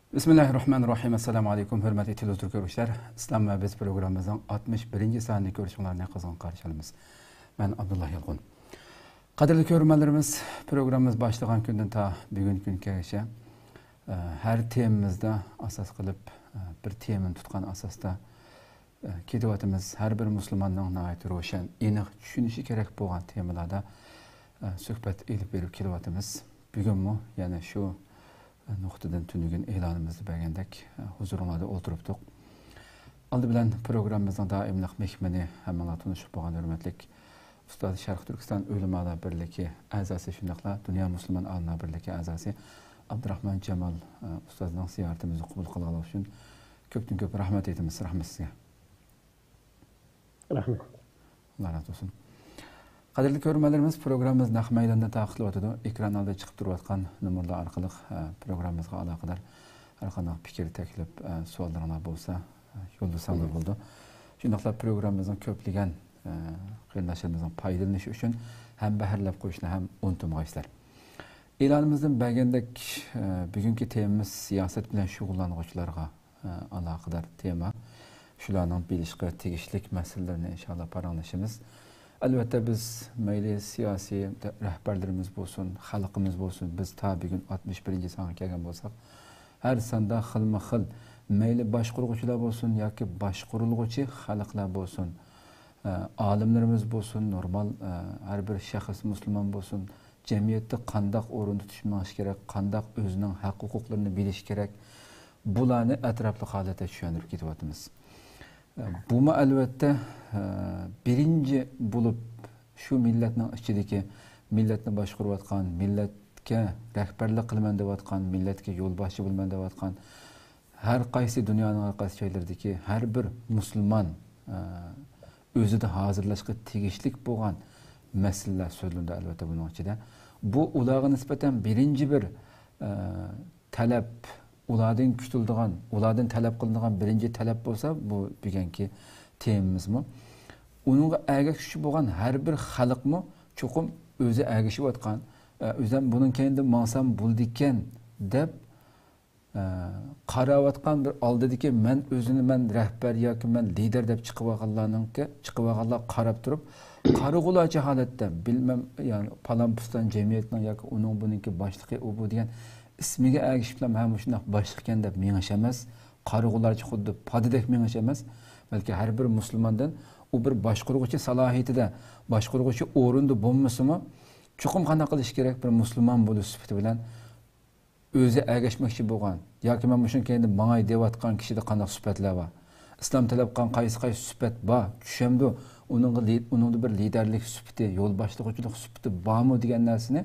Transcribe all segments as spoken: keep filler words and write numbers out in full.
بىسمىللاھىررەھمانىررەھىم. ئەسسالامۇ ئەلەيكۇم، ھۆرمەتلىك تېلېۋىزور كۆرۈشلەر. ئىسلام ۋە بىز پروگراممىمىزنىڭ ئاتمىش بىرىنچى سانىنى كۆرۈشۈڭلارنى قىزغىن قارشى ئالىمىز. مەن ئابدۇللا يالقۇن. قەدىرلىك كۆرۈرمەنلىرىمىز، پروگراممىمىز باشلىغان كۈندىن تا بۈگۈنكى كۈنگىچە، ئە، ھەر تېمىمىزدا ئاساس قىلىپ، ئە، بىر تېمىنى تۇتقان ئاساستا، ئە، كېتىۋاتىمىز. ھەر بىر مۇسۇلماننىڭ ناھايىتى روشەن، ئېنىق چۈشىنىشى كېرەك بولغان تېمىلاردا، ئە، سۆھبەت ئېلىپ بېرىپ كېلىۋاتىمىز. بۈگۈنمۇ يەنە شۇ نۇقتىدىن تۈنۈگۈن ئېلانىمىزدا بەرگەندەك، ھۇزۇرۇڭلاردا ئولتۇرۇپتۇق. ئالدى بىلەن پروگراممىمىزنىڭ دائىملىق مېھمىنى، ھەممىڭلار تونۇشۇپ بولغان ھۆرمەتلىك ئۇستاز، شەرقىي تۈركىستان ئۆلىمالار بىرلىكى ئەزاسى، شۇنداقلا دۇنيا مۇسۇلمان ئالىملار بىرلىكى ئەزاسى ئابدۇراخمان جامال، ئە، ئۇستازنىڭ زىيارىتىمىزنى قوبۇل قىلغانلىقى ئۈچۈن كۆپتىن كۆپ رەھمەت ئېيتىمىز. رەھمەت سىزگە. رەھمەت. ئاللا رازى بولسۇن. قەدىرلىك كۆرۈرمەنلىرىمىز، پروگراممىمىز نەق مەيداندا تارقىتىلىۋاتىدۇ. ئېكران ئالدىدا چىقىپ تۇرۇۋاتقان نومۇرلار ئارقىلىق، ئە، پروگراممىمىزغا ئالاقىدار ھەر قانداق پىكىر، تەكلىپ، ئە، سوئاللىرىڭلار بولسا، ئە، يوللىساڭلار بولىدۇ. شۇنداقلا پروگراممىمىزنىڭ كۆپلىگەن، ئە، قېرىنداشلىرىمىزنىڭ پايدىلىنىشى ئۈچۈن ھەمبەھىرلەپ قويۇشنى ھەم ئۇنتۇمىغايسىلەر. ئېلانىمىزدىن بەرگەندەك، ئە، بۈگۈنكى تېمىمىز سىياسەت بىلەن شۇغۇللانغۇچىلارغا ئالاقىدار تېما. شۇلارنىڭ بىلىشقا تېگىشلىك مەسىلىلىرىنى ئىنشاللا پاراڭلىشىمىز. ئەلۋەتتە، بىز مەيلى سىياسىي رەھبەرلىرىمىز بولسۇن، خەلقىمىز بولسۇن، بىز تا بۈگۈن ئاتمىش بىرىنچى سانغا كەلگەن بولساق، ھەر ساندا خىلمۇ خىل، مەيلى باشقۇرغۇچىلار بولسۇن ياكى باشقۇرۇلغۇچى خەلقلەر بولسۇن، ئە، ئالىملىرىمىز بولسۇن، نورمال، ئە، ھەر بىر شەخس مۇسۇلمان بولسۇن، جەمئىيەتتە قانداق ئورۇن تۇتۇش مېڭىش كېرەك، قانداق ئۆزىنىڭ ھەق-ھوقۇقلىرىنى بىلىش كېرەك، بۇلارنى ئەتراپلىق ھالەتتە چۈشەندۈرۈپ كېتىۋاتىمىز. بۇمۇ ئەلۋەتتە، بىرىنچى بولۇپ شۇ مىللەتنىڭ ئىچىدىكى، مىللەتنى باشقۇرۇۋاتقان، مىللەتكە رەھبەرلىك قىلىمەن دەۋاتقان، مىللەتكە يولباشچى بولىمەن دەۋاتقان، ھەر قايسى دۇنيانىڭ ھەر قايسى جايلىرىدىكى ھەر بىر مۇسۇلمان، ئە، ئۆزىدە ھازىرلاشقا تېگىشلىك بولغان مەسىلىلەر سۆزلىنىدۇ، ئەلۋەتتە، بۇنىڭ ئىچىدە. بۇ ئۇلارغا نىسبەتەن بىرىنچى بىر، ئە، تەلەپ، ئۇلاردىن كۈتۈلىدىغان، ئۇلاردىن تەلەپ قىلىنىدىغان بىرىنچى تەلەپ بولسا، بۇ بۈگۈنكى تېمىمىزمۇ. ئۇنىڭغا ئەگەشكۈچى بولغان ھەر بىر خەلقمۇ چوقۇم ئۆزى ئەگىشىۋاتقان، ئە، ئۆزەم بۇنىڭ كەينىدىن ماڭسام بولىدىكەن دەپ، ئە، قاراۋاتقان بىر ئالدىدىكى مەن ئۆزىنى مەن رەھبەر ياكى مەن لىدەر دەپ چىقىۋالغانلارنىڭكى، چىقىۋالغانلارغا قاراپ تۇرۇپ، قارىغۇلارچە ھالەتتە، بىلمەم، يەنى پالان پۇستان جەمئىيەتنىڭ ياكى ئۇنىڭ بۇنىڭكى باشلىقى ئۇ بۇ دېگەن ئىسمىگە ئەگىشىپلا مەن مۇشۇنداق باشلىقكەن دەپ مېڭىش ئەمەس، قارىغۇلارچە خۇددى پادىدەك مېڭىش ئەمەس، بەلكى ھەر بىر مۇسۇلماندىن ئۇ بىر باشقۇرغۇچى سالاھىيىتىدە، باشقۇرغۇچى ئورنىدا بولمىسىمۇ، چوقۇم قانداق قىلىش كېرەك؟ بىر مۇسۇلمان بولۇش سۈپىتى بىلەن ئۆزى ئەگەشمەكچى بولغان ياكى مەن مۇشۇنىڭ كەينىدە ماڭاي دەۋاتقان كىشىدە قانداق سۈپەتلەر بار؟ ئىسلام تەلەپ قىلغان قايسى، قايسى سۈپەت بار؟ چۈشەمدۇ؟ ئۇنىڭغا لى-، ئۇنىڭدا بىر لىدەرلىك سۈپىتى، يولباشچىلىق باشقۇرغۇچىلىق سۈپىتى بارمۇ دېگەن نەرسىنى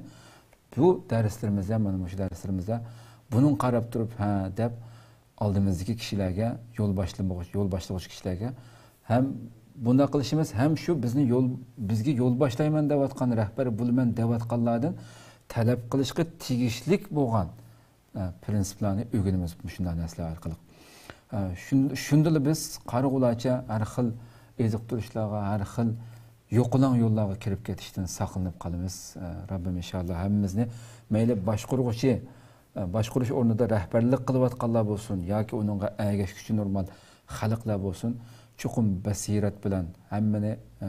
بۇ دەرسلىرىمىزدە، مانا مۇشۇ دەرسلىرىمىزدە بۇنىڭغا قاراپ تۇرۇپ، ھە دەپ، ئالدىمىزدىكى كىشىلەرگە، يول باشلىمىغۇچ-، يول باشلىغۇچى كىشىلەرگە ھەم بۇنداق قىلىشىمىز، ھەم شۇ بىزنى يول، بىزگە يول باشلايمەن دەۋاتقان، رەھبەر بولىمەن دەۋاتقانلاردىن تەلەپ قىلىشقا تېگىشلىك بولغان، ئە، پىرىنسىپلارنى ئۆگىنىمىز مۇشۇنداق نەرسىلەر ئارقىلىق. ئە، شۇن-، شۇندىلا بىز قارىغۇلارچە ھەر خىل ئېزىقتۇرۇشلارغا، ھەر خىل يوقىلاڭ يوللارغا كىرىپ كېتىشتىن ساقلىنىپ قالىمىز. ئە، رەببىم ئىنشاللا ھەممىمىزنى مەيلى باشقۇرغۇچى، ئە، باشقۇرۇش ئورنىدا رەھبەرلىك قىلىۋاتقانلار بولسۇن ياكى ئۇنىڭغا ئەگەشكۈچى نورمال خەلقلەر بولسۇن، چوقۇم بەسىرەت بىلەن ھەممىنى، ئە،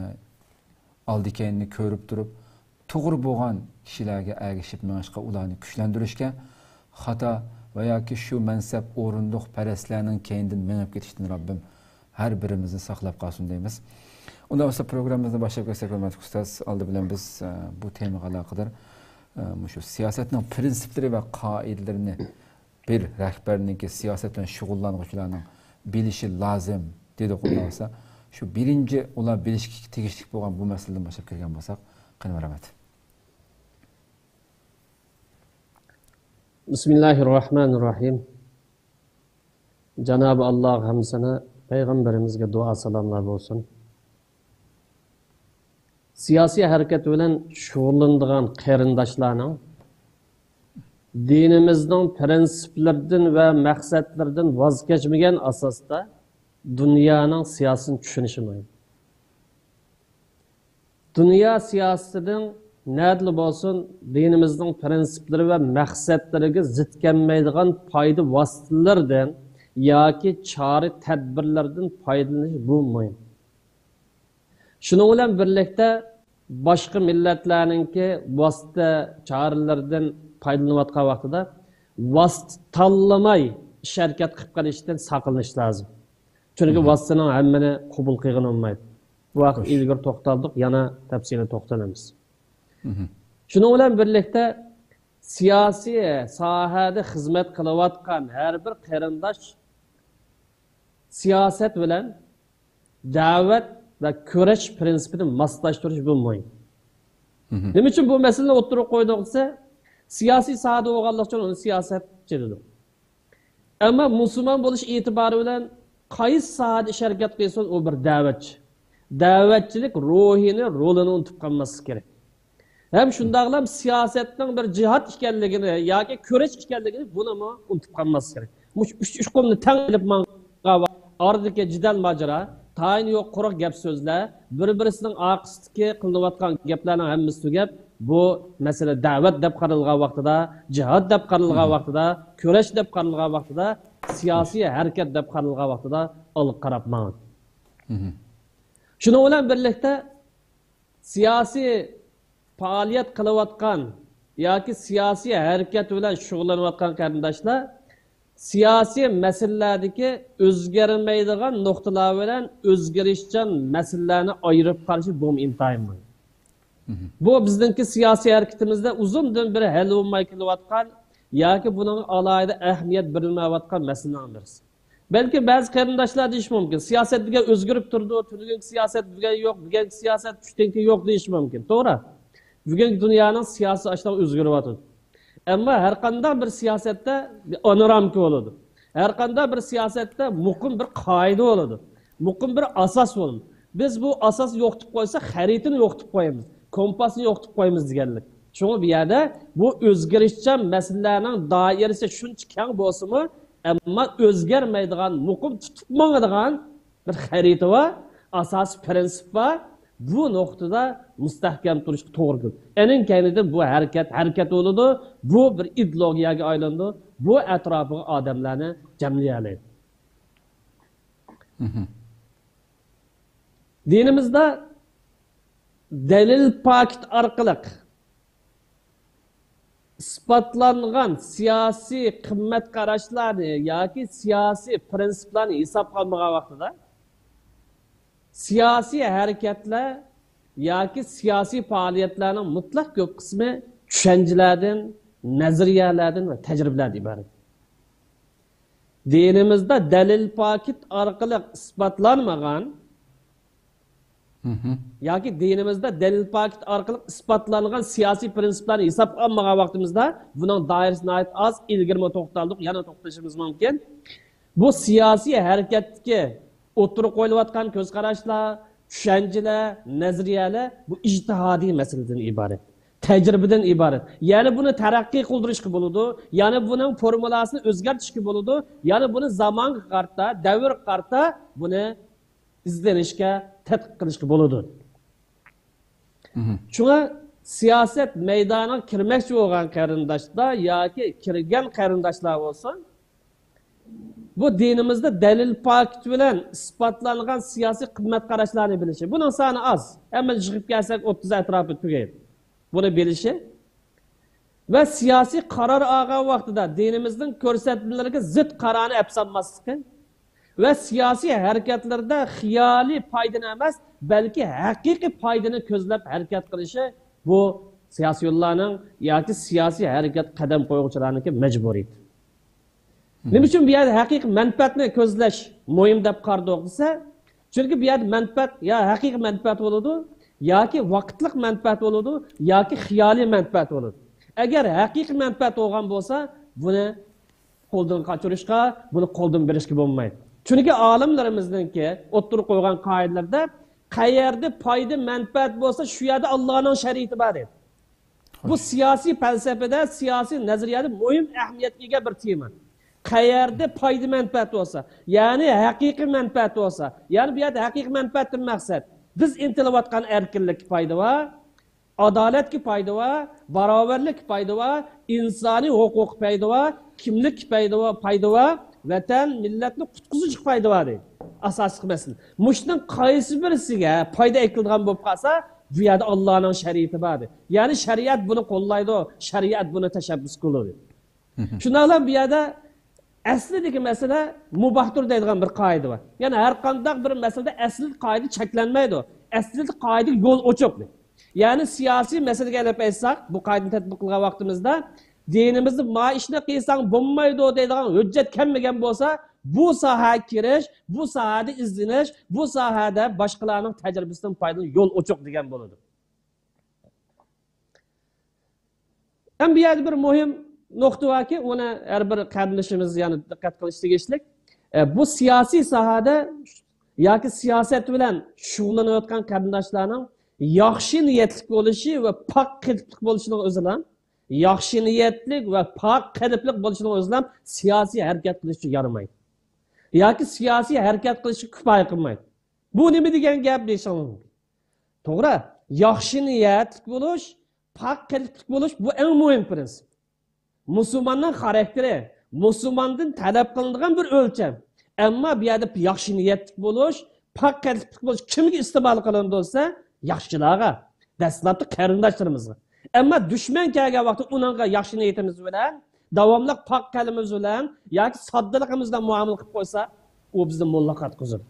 ئالدى كەينىنى كۆرۈپ تۇرۇپ، توغرا بولغان كىشىلەرگە ئەگىشىپ مېڭىشقا، ئۇلارنى كۈچلەندۈرۈشكە، خاتا ۋە ياكى شۇ مەنسەپ ئورۇندۇق پەرەسلەرنىڭ كەينىدىن مېڭىپ كېتىشتىن رەببىم ھەر بىرىمىزنى ساقلاپ قالسۇن دەيمىز. ئۇنداق بولسا پروگراممىمىزنى باشلاپ كەتسەك، ھۆرمەتلىك ئۇستاز، ئالدى بىلەن بىز، ئە، بۇ تېمىغا ئالاقىدار، ئە، مۇشۇ سىياسەتنىڭ پىرىنسىپلىرى ۋە قائىدىلىرىنى بىر رەھبەرنىڭكى سىياسەت بىلەن شۇغۇللانغۇچىلارنىڭ بىلىشى لازىم دېدۇق. ئۇنداق بولسا، شۇ بىرىنچى ئۇلار بىلىشكە تېگىشلىك بولغان بۇ مەسىلىدىن باشلاپ كەلگەن بولساق، قېنى، رەھمەت. بىسمىللاھىررەھمانىررەھىم. جانابى ئاللاغا ھەمدۇ سانا، پەيغەمبىرىمىزگە دۇئا سالاملار بولسۇن. سىياسىي ھەرىكەت بىلەن شۇغۇللىنىدىغان قېرىنداشلارنىڭ دىنىمىزنىڭ پىرىنسىپلىرىدىن ۋە مەقسەتلىرىدىن ۋاز كەچمىگەن ئاساستا دۇنيانىڭ سىياسىتىنى چۈشىنىشى مۇھىم. دۇنيا سىياسىتىنىڭ نەدىلا بولسۇن، دىنىمىزنىڭ پىرىنسىپلىرى ۋە مەقسەتلىرىگە زىت كەلمەيدىغان پايدا ۋاسىتىلىرىدىن ياكى چارە تەدبىرلەردىن پايدىلىنىش بۇ مۇھىم. شۇنىڭ بىلەن بىرلىكتە، باشقا مىللەتلەرنىڭكى ۋاسىتە چارىلىرىدىن پايدىلىنىۋاتقان ۋاقتىدا، ۋاسىتە تاللىماي ئىش ھەرىكەت قىلىپ قېلىشتىن ساقلىنىش لازىم. چۈنكى ۋاسىتىنىڭ ھەممىنى قوبۇل قىلغىلى بولمايدۇ. بۇ ھەقتە ئىلگىرى توختالدۇق، يەنە تەپسىلىي توختىلىمىز. شۇنىڭ بىلەن بىرلىكتە، سىياسىي ساھەدە خىزمەت قىلىۋاتقان ھەر بىر قېرىنداش سىياسەت بىلەن دەۋەت ۋە كۈرەش پىرىنسىپىنى ماسلاشتۇرۇش بۇ مۇھىم. نېمە ئۈچۈن بۇ مەسىلىنى ئوتتۇرىغا قويدۇق دېسە، سىياسىي ساھەدە بولغانلىقى ئۈچۈن ئۇنى سىياسەت دېدۇق. ئەمما مۇسۇلمان بولۇش ئېتىبارى بىلەن قايسى ساھەدە ئىش ھەرىكەت قىلسۇن، ئۇ بىر دەۋەتچى. دەۋەتچىلىك روھىنى، رولىنى ئۇنتۇپ قالماسلىق كېرەك. ھەم شۇنداقلا سىياسەتنىڭ بىر جىھاد ئىكەنلىكىنى ياكى كۈرەش ئىكەنلىكىنى بۇنىمۇ ئۇنتۇپ قالماسلىق كېرەك. مۇشۇ ئۈچ ئۇقۇمنى تەڭ ئېلىپ ماڭغان ئارىدىكى جېدەل ماجىرا، تايىنى يوق قۇرۇق گەپ سۆزلەر، بىر-بىرسىنىڭ ئارقىسىدىكى قىلىنىۋاتقان گەپلەرنىڭ ھەممىسى تۈگەپ، بۇ مەسىلە دەۋەت دەپ قارالغان ۋاقتىدا، جىھاد دەپ قارالغان ۋاقتىدا، كۈرەش دەپ قارالغان ۋاقتىدا، سىياسىي ھەرىكەت دەپ قارالغان ۋاقتىدا ئالغا قاراپ ماڭىدۇ. شۇنىڭ بىلەن بىرلىكتە، سىياسىي پائالىيەت قىلىۋاتقان ياكى سىياسىي ھەرىكەت بىلەن شۇغۇللىنىۋاتقان قېرىنداشلار سىياسىي مەسىلىلەردىكى ئۆزگەرمەيدىغان نۇقتىلار بىلەن ئۆزگىرىشچان مەسىلىلەرنى ئايرىپ قارىشى بۇمۇ ئىنتايىن مۇھىم. بۇ بىزنىڭكى سىياسىي ھەرىكىتىمىزدە ئۇزۇندىن بېرى ھەل بولماي كېلىۋاتقان ياكى بۇنىڭغا ئالاھىدە ئەھمىيەت بېرىلمەيۋاتقان مەسىلىنىڭ بىرسى. بەلكىم بەزى قېرىنداشلار دېيىشى مۈمكۈن، سىياسەت دېگەن ئۆزگىرىپ تۇرىدۇ، تۈنۈگۈنكى سىياسەت بۈگۈن يوق، بۈگۈنكى سىياسەت چۈشتىن كېيىن يوق دېيىشى مۇمكىن. توغرا. بۈگۈنكى دۇنيانىڭ سىياسىي ئاشۇنداق ئۆزگىرىۋاتىدۇ. ئەمما ھەر قانداق بىر سىياسەتتە بىر ئانرامكا بولىدۇ. ھەر قانداق بىر سىياسەتتە مۇقىم بىر قائىدە بولىدۇ. مۇقىم بىر ئاساس بولىدۇ. بىز بۇ ئاساسنى يوقىتىپ قويساق، خەرىتىنى يوقىتىپ قويىمىز، كومپاسنى يوقىتىپ قويىمىز دېگەنلىك. شۇڭا بۇ يەردە بۇ ئۆزگىرىشچان مەسىلىلەرنىڭ دائىرىسى شۇنچە كەڭ بولسىمۇ، ئەمما ئۆزگەرمەيدىغان، مۇقىم تۇتۇپ ماڭىدىغان بىر خەرىتە بار، ئاساسىي پىرىنسىپ بار. بۇ نۇقتىدا مۇستەھكەم تۇرۇشقا توغرا كېلىدۇ. ئېنىڭ كەينىدىن بۇ ھەرىكەت، ھەرىكەت بولىدۇ. بۇ بىر ئىدېئولوگىيەگە ئايلىنىدۇ. بۇ ئەتراپىغا ئادەملەرنى جەملىيەلەيدۇ. دىنىمىزدا دەلىل پاكىت ئارقىلىق ئىسپاتلانغان سىياسىي قىممەت قاراشلارنى ياكى سىياسىي پىرىنسىپلارنى ھېسابقا ئالمىغان ۋاقتىدا، سىياسىي ھەرىكەتلەر ياكى سىياسىي پائالىيەتلەرنىڭ مۇتلەق كۆپ قىسمى چۈشەنچىلەردىن، نەزەرىيەلەردىن ۋە تەجرىبىلەردىن ئىبارەت. دىنىمىزدا دەلىل پاكىت ئارقىلىق ئىسپاتلانمىغان ياكى دىنىمىزدا دەلىل پاكىت ئارقىلىق ئىسپاتلانغان سىياسىي پىرىنسىپلارنى ھېسابقا ئالمىغان ۋاقتىمىزدا، بۇنىڭ دائىرىسى ناھايىتى ئاز، ئىلگىرىمۇ توختالدۇق، يەنە توختىلىشىمىز مۇمكىن. بۇ سىياسىي ھەرىكەتتىكى ئوتتۇرىغا قويۇلۇۋاتقان كۆز قاراشلار، چۈشەنچىلەر، نەزەرىيەلەر بۇ ئىجتىھادىي مەسىلىدىن ئىبارەت، تەجرىبىدىن ئىبارەت. يەنى بۇنى تەرەققىي قىلدۇرۇشقا بولىدۇ، يەنى بۇنىڭ فورمۇلاسىنى ئۆزگەرتىشكە بولىدۇ، يەنى بۇنى زامانغا قارىتا، دەۋرگە قارىتا بۇنى ئىزدىنىشكە، تەتقىق قىلىشقا بولىدۇ. شۇڭا سىياسەت مەيدانىغا كىرمەكچى بولغان قېرىنداشلار ياكى كىرگەن قېرىنداشلار بولسۇن، بۇ دىنىمىزدا دەلىل پاكىت بىلەن ئىسپاتلانغان سىياسىي قىممەت قاراشلارنى بىلىشى. بۇنىڭ سانى ئاز. ھەممىنى يىغىپ كەلسەك، ئوتتۇز ئەتراپى تۈگەيدۇ. بۇنى بىلىشى ۋە سىياسىي قارار ئالغان ۋاقتىدا دىنىمىزنىڭ كۆرسەتمىلىرىگە زىت قارارنى ئەپسالماسلىقى ۋە سىياسىي ھەرىكەتلىرىدە خىيالىي پايدىنى ئەمەس، بەلكى ھەقىقىي پايدىنى كۆزلەپ ھەرىكەت قىلىشى، بۇ سىياسىيونلارنىڭ ياكى سىياسىي ھەرىكەت قەدەم قويغۇچىلارنىڭكى مەجبۇرىيىتى. نېمە ئۈچۈن بۇ يەردە ھەقىقىي مەنپەئەتنى كۆزلەش مۇھىم دەپ قارىدۇق دېسە، چۈنكى بۇ يەردە مەنپەئەت يا ھەقىقىي مەنپەئەت بولىدۇ، ياكى ۋاقىتلىق مەنپەئەت بولىدۇ، ياكى خىيالىي مەنپەئەت بولىدۇ. ئەگەر ھەقىقىي مەنپەئەت بولغان بولسا، بۇنى قولدىن قاچۇرۇشقا، بۇنى قولدىن بېرىشكە بولمايدۇ. چۈنكى ئالىملىرىمىزنىڭكى ئوتتۇرىغا قويغان قائىدىلىرىدە، قەيەردە پايدا، مەنپەئەت بولسا، شۇ يەردە ئاللانىڭ شەرىئىتى بار، دەيدۇ. بۇ سىياسىي پەلسەپىدە، سىياسىي نەزەرىيەدە مۇھىم ئەھمىيەتكە ئىگە بىر تېما. قەيەردە پايدا، مەنپەئەت بولسا، يەنى ھەقىقىي مەنپەئەت بولسا، يەنى بۇ يەردە ھەقىقىي مەنپەئەتتىن مەقسەت، بىز ئىنتىلىۋاتقان ئەركىنلىككە پايدا بار. ئادالەتكە پايدا بار، باراۋەرلىككە پايدا بار، ئىنسانىي ھوقۇققا پايدا بار، كىملىككە پايدا بار، پايدا بار، ۋەتەن، مىللەتنى قۇتقۇزۇشقا پايدا بار دەيدۇ. ئاساسلىق مەسىلە. مۇشۇنىڭ قايسى بىرسىگە پايدا ئەكېلىدىغان بولۇپ قالسا، بۇ يەردە ئاللانىڭ شەرىئىتى بار دەيدۇ. يەنى شەرىئەت بۇنى قوللايدۇ، شەرىئەت بۇنى تەشەببۇس قىلىدۇ. شۇنداقلا بۇ يەردە ئەسلىدىكى مەسىلە مۇباھتۇر دەيدىغان بىر قائىدە بار. يەنى ھەر قانداق بىر مەسىلىدە ئەسلىدىكى قائىدە چەكلەنمەيدۇ. ئەسلىدىكى قائىدە يول ئوچۇق. يەنى سىياسىي مەسىلىگە ئېلىپ ئېيتساق، بۇ قائىدىنى تەتبىق قىلغان ۋاقتىمىزدا، دىنىمىزدە ما ئىشنى قىلساڭ بولمايدۇ دەيدىغان ھۆججەت كەلمىگەن بولسا، بۇ ساھەگە كىرىش، بۇ ساھەدە ئىزدىنىش، بۇ ساھەدە باشقىلارنىڭ تەجرىبىسىدىن پايدىلىنىش يول ئوچۇق دېگەن بولىدۇ. ئەمما بۇ يەردە بىر مۇھىم نۇقتا باركى، ئۇنى ھەر بىر قېرىندىشىمىز يەنە دىققەت قىلىش تېگىشلىك. ئە، بۇ سىياسىي ساھەدە ياكى سىياسەت بىلەن شۇغۇللىنىۋاتقان قېرىنداشلارنىڭ ياخشى نىيەتلىك بولۇشى ۋە پاك قەلبلىك بولۇشىنىڭ ئۆزىلا، ياخشى نىيەتلىك ۋە پاك قەلبلىك بولۇشىنىڭ ئۆزىلا سىياسىي ھەرىكەت قىلىش ئۈچۈن يارىمايدۇ. ياكى سىياسىي ھەرىكەت قىلىشقا كۇپايە قىلمايدۇ. بۇ نېمە دېگەن گەپ دېيىشىڭىز مۇمكىن. توغرا، ياخشى نىيەتلىك بولۇش، پاك قەلبلىك بولۇش، بۇ ئەڭ مۇھىم پرىنسىپ. مۇسۇلماننىڭ خاراكتېرى، مۇسۇلماندىن تەلەپ قىلىنىدىغان بىر ئۆلچەم. ئەمما بۇ يەردە ياخشى نىيەتلىك بولۇش، پاك قەلبلىك بولۇش كىمگە ئىستېمال قىلىنىدۇ دېسە، ياخشىلارغا. دەسلەپتە قېرىنداشلىرىمىزغا. ئەمما دۈشمەن كەلگەن ۋاقىتتا ئۇنىڭغا ياخشى نىيىتىمىز بىلەن، داۋاملىق پاك قەلبىمىز بىلەن ياكى ساددىلىقىمىز بىلەن مۇئامىلە قىلىپ قويسا، ئۇ بىزنى موللاققا ئاتقۇزىدۇ.